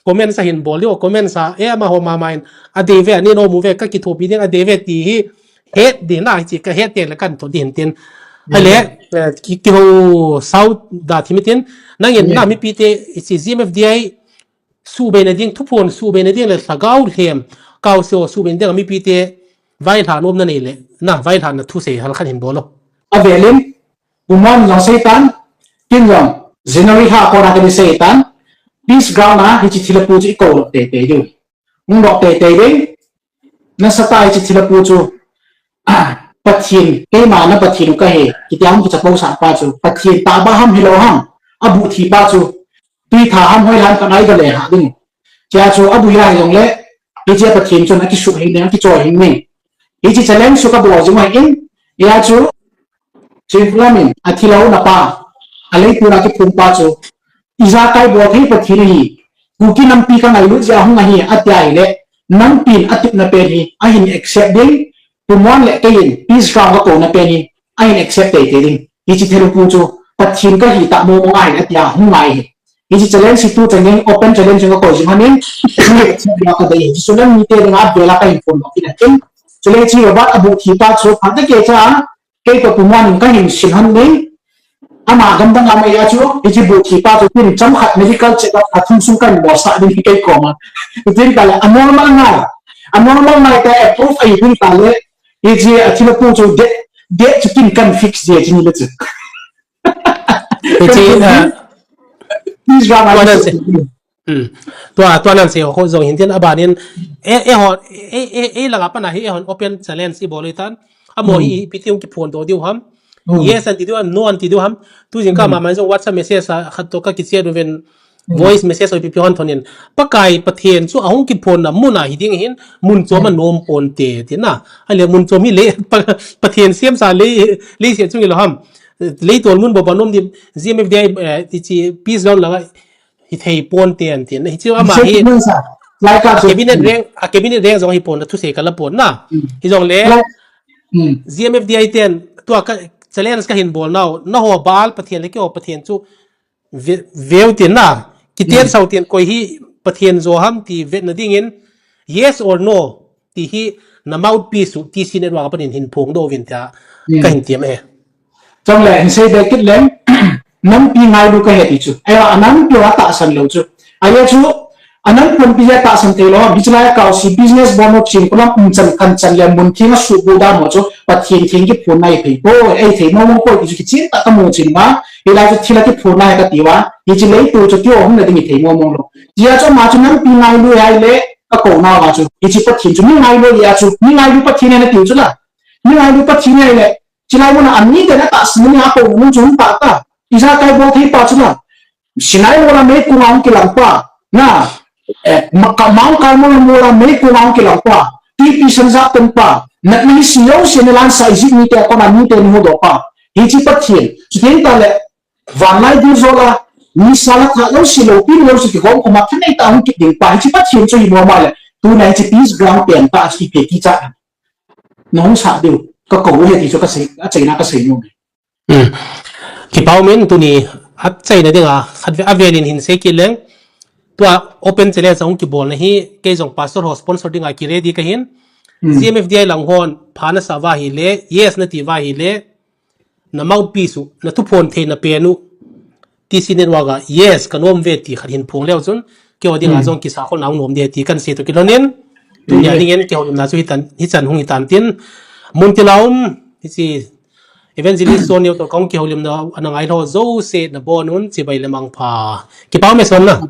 comment sa hin bol diu comment sa e ama ho ma ma in a de ve a ne no mu ve ka ki thop pi din a de ve ti hi het di na chi ka het te le kan thot din tin. Ale ki ho sau da thi mi tin nang in na mi pi te si G M F D I Suhbeina ding, thuphon suhbeina ding le lhagao lhem, kaose suhbeina ding a mipite vaihla nomna nei le, na vaihla na thusei hal khat hin bol o. Avelin, Pu Mon jong seitan, kin jong, January lha kona kani seitan, Peace Ground a hiche thilha pu chu i kou lou teitei diu. Hung lou teitei ding, nasatah a hiche thilha pu chu, Pathen, keima na Pathen u kahi, kiti a hung kichapousah pa chu, Pathen tahbeh ham hilou ham, abuh thi pa chu, tui tha ham hoilam khat a i dale ha ding. Tia chu abuh hila hijongle, hiche Pathen chun akisuh hing ding, akichoi hing ding. Hiche challenge chu kabol jing u ahin, hia chu, Chief Lamin, athilha na pa, aleipur a kiphum pa chu, ijakai bol thei Pathen ahi, Kuki nampi kangailut jeh a hung ahi, atia ahile, nampin atupna pen hi, ahin accept ding, Pu Mon le keiin, Peace Ground kakouna pen hi, ahin accept teitei ding. Hiche thilha pu chu, Pathen kahi tah mong mong ahi, atia hung ngai hi. Hiche challenge hi tuchan in open challenge in kakoi jing hon in, hiche chu lam mite dinga abela kahin phondoh kit ahin. Chule hiche Robert abuh thi pa chu, phat khat cha, kei toh Pu Mon in kahin sil hon ding, ama gamdang a mai a chu, hiche buh thi pa chu, tin chomkhat medical check up a thum sung kahin bolsah ding hi kei koma. Tin tale, a normal ngai, a normal ngai te approve ahi tin tale, hiche athilha pu chu, date, date chu tin kahin fix ding ahi le chu. Hiche, ah, Please, Ram, tua nan sei. Hmm. Tua, tua nan sei ho jong hin tin abanin, e, eihon, e, e, e, langa pana hi eihon open challenge i bol u hitan. Amo hi, hmm, ipi ti hung kiphondoh diu ham. Hmm. Yes, anti diu ham, no, anti diu ham. Tu jingkah, hmm, mama jong WhatsApp message a, khat toh ka kichat uvin, hmm, voice message o ipi pi hon thonin. Pakai Pathen chu ahung kiphonna mun a hi ding hin, mun chom a, hmm, nom ponte, tina. Ahile mun chom hi le, Pa-, Pathen siamsa le, leiset chung hilou ham. Leitol mun bou bou nom di, G M F D I, eh, ti chi, Peace Ground langa, hi thei ponte antin. Hiche ama hi, lai ka a chu cabinet rank, a cabinet rank jong hi pon, thusei kala pon na. Hmm. Hijongle, lai, hmm, G M F D I ten, tua ka challenge kahin bol nau, nangho bal Pathen le keiho Pathen chu ve-, veu tin na. Kiten, hmm, sau tin koi hi Pathen jo ham ti vetna dingin, yes or no, ti hi na mouthpiece u T C Network a panin hin phongdoh uvin tia, hmm, kahin tem e. Chule, hin sei be kit leng, nampi ngailu kahi ti chu. Ahia, anampi a tahsan lou chu. Ahia chu, anampi a tahsan thei lou, hiche lai a kaose business bol nau ching kulam umchan kanchan le mun theng a suhbu dam ho chu, Pathen theng kiphonna ahi poi, ei thei mong mong poi ti chu kichen tah kamu chin uva, hilai chu thilha kiphonna ahi kati uva, hiche leiset chu kihou hung na ding i thei mong mong lou. Tia chu ama chu nampi ngailu ahile, kakou nauva chu, hiche Pathen chu mi ngailu ahi a chu, mi ngailu Pathen ahi nati u chu la. Mi ngailu Pathen ahi le, chulai muna amite na tahsan ni a kou mun chu hung tah ta. Ijakai bol thei pa chu la. Sinai mola meikong a hung kilang pa. Na, eh, ma-, ka-, Mount Carmel mola meikong a hung kilang pa. Twipi san jat ton pa. Natna hi si jouse na lansah Egypt mite a kona mite na huhdoh pa. Hiche Pathen, chuteng tale, vanlai ding jola, nisa le tha jouse loupina jouse kigom khoma thanei tah a hung kit ding pa, hiche Pathen chu hi nom a le, tuna hiche peace ground pen tah chu ipi kichat. Nahung sah diu, kakou u ahi ti chu kasei, achaina kasei nom e. Hmm. Kipa um in tuni, achaina dinga, khat ve, avel in hin sei kit leng, tua open challenge a hung kibolna hi, kei jong pastor ho sponsor dinga kiready kahin, Hmm. G M F D I lang hon, pha nasah uva ahile, yes nati uva ahile, na mouthpiece u, na thuphon theina pen u, T C Network a, yes, kanom uve ti khat hin phong leu chun, keiho dinga Hmm. jong kisakholna hung nom ding ahi ti kahin sei toh kilhonin, tunia Hmm. dingin kihoulimna chu hitan, hichan hung hitan tin, mun til a um, hiche Evangelist Son neo toh kahung kihoulimna ana ngailhah jouse nabon un chibai le mangpha. Kipa um e Son na.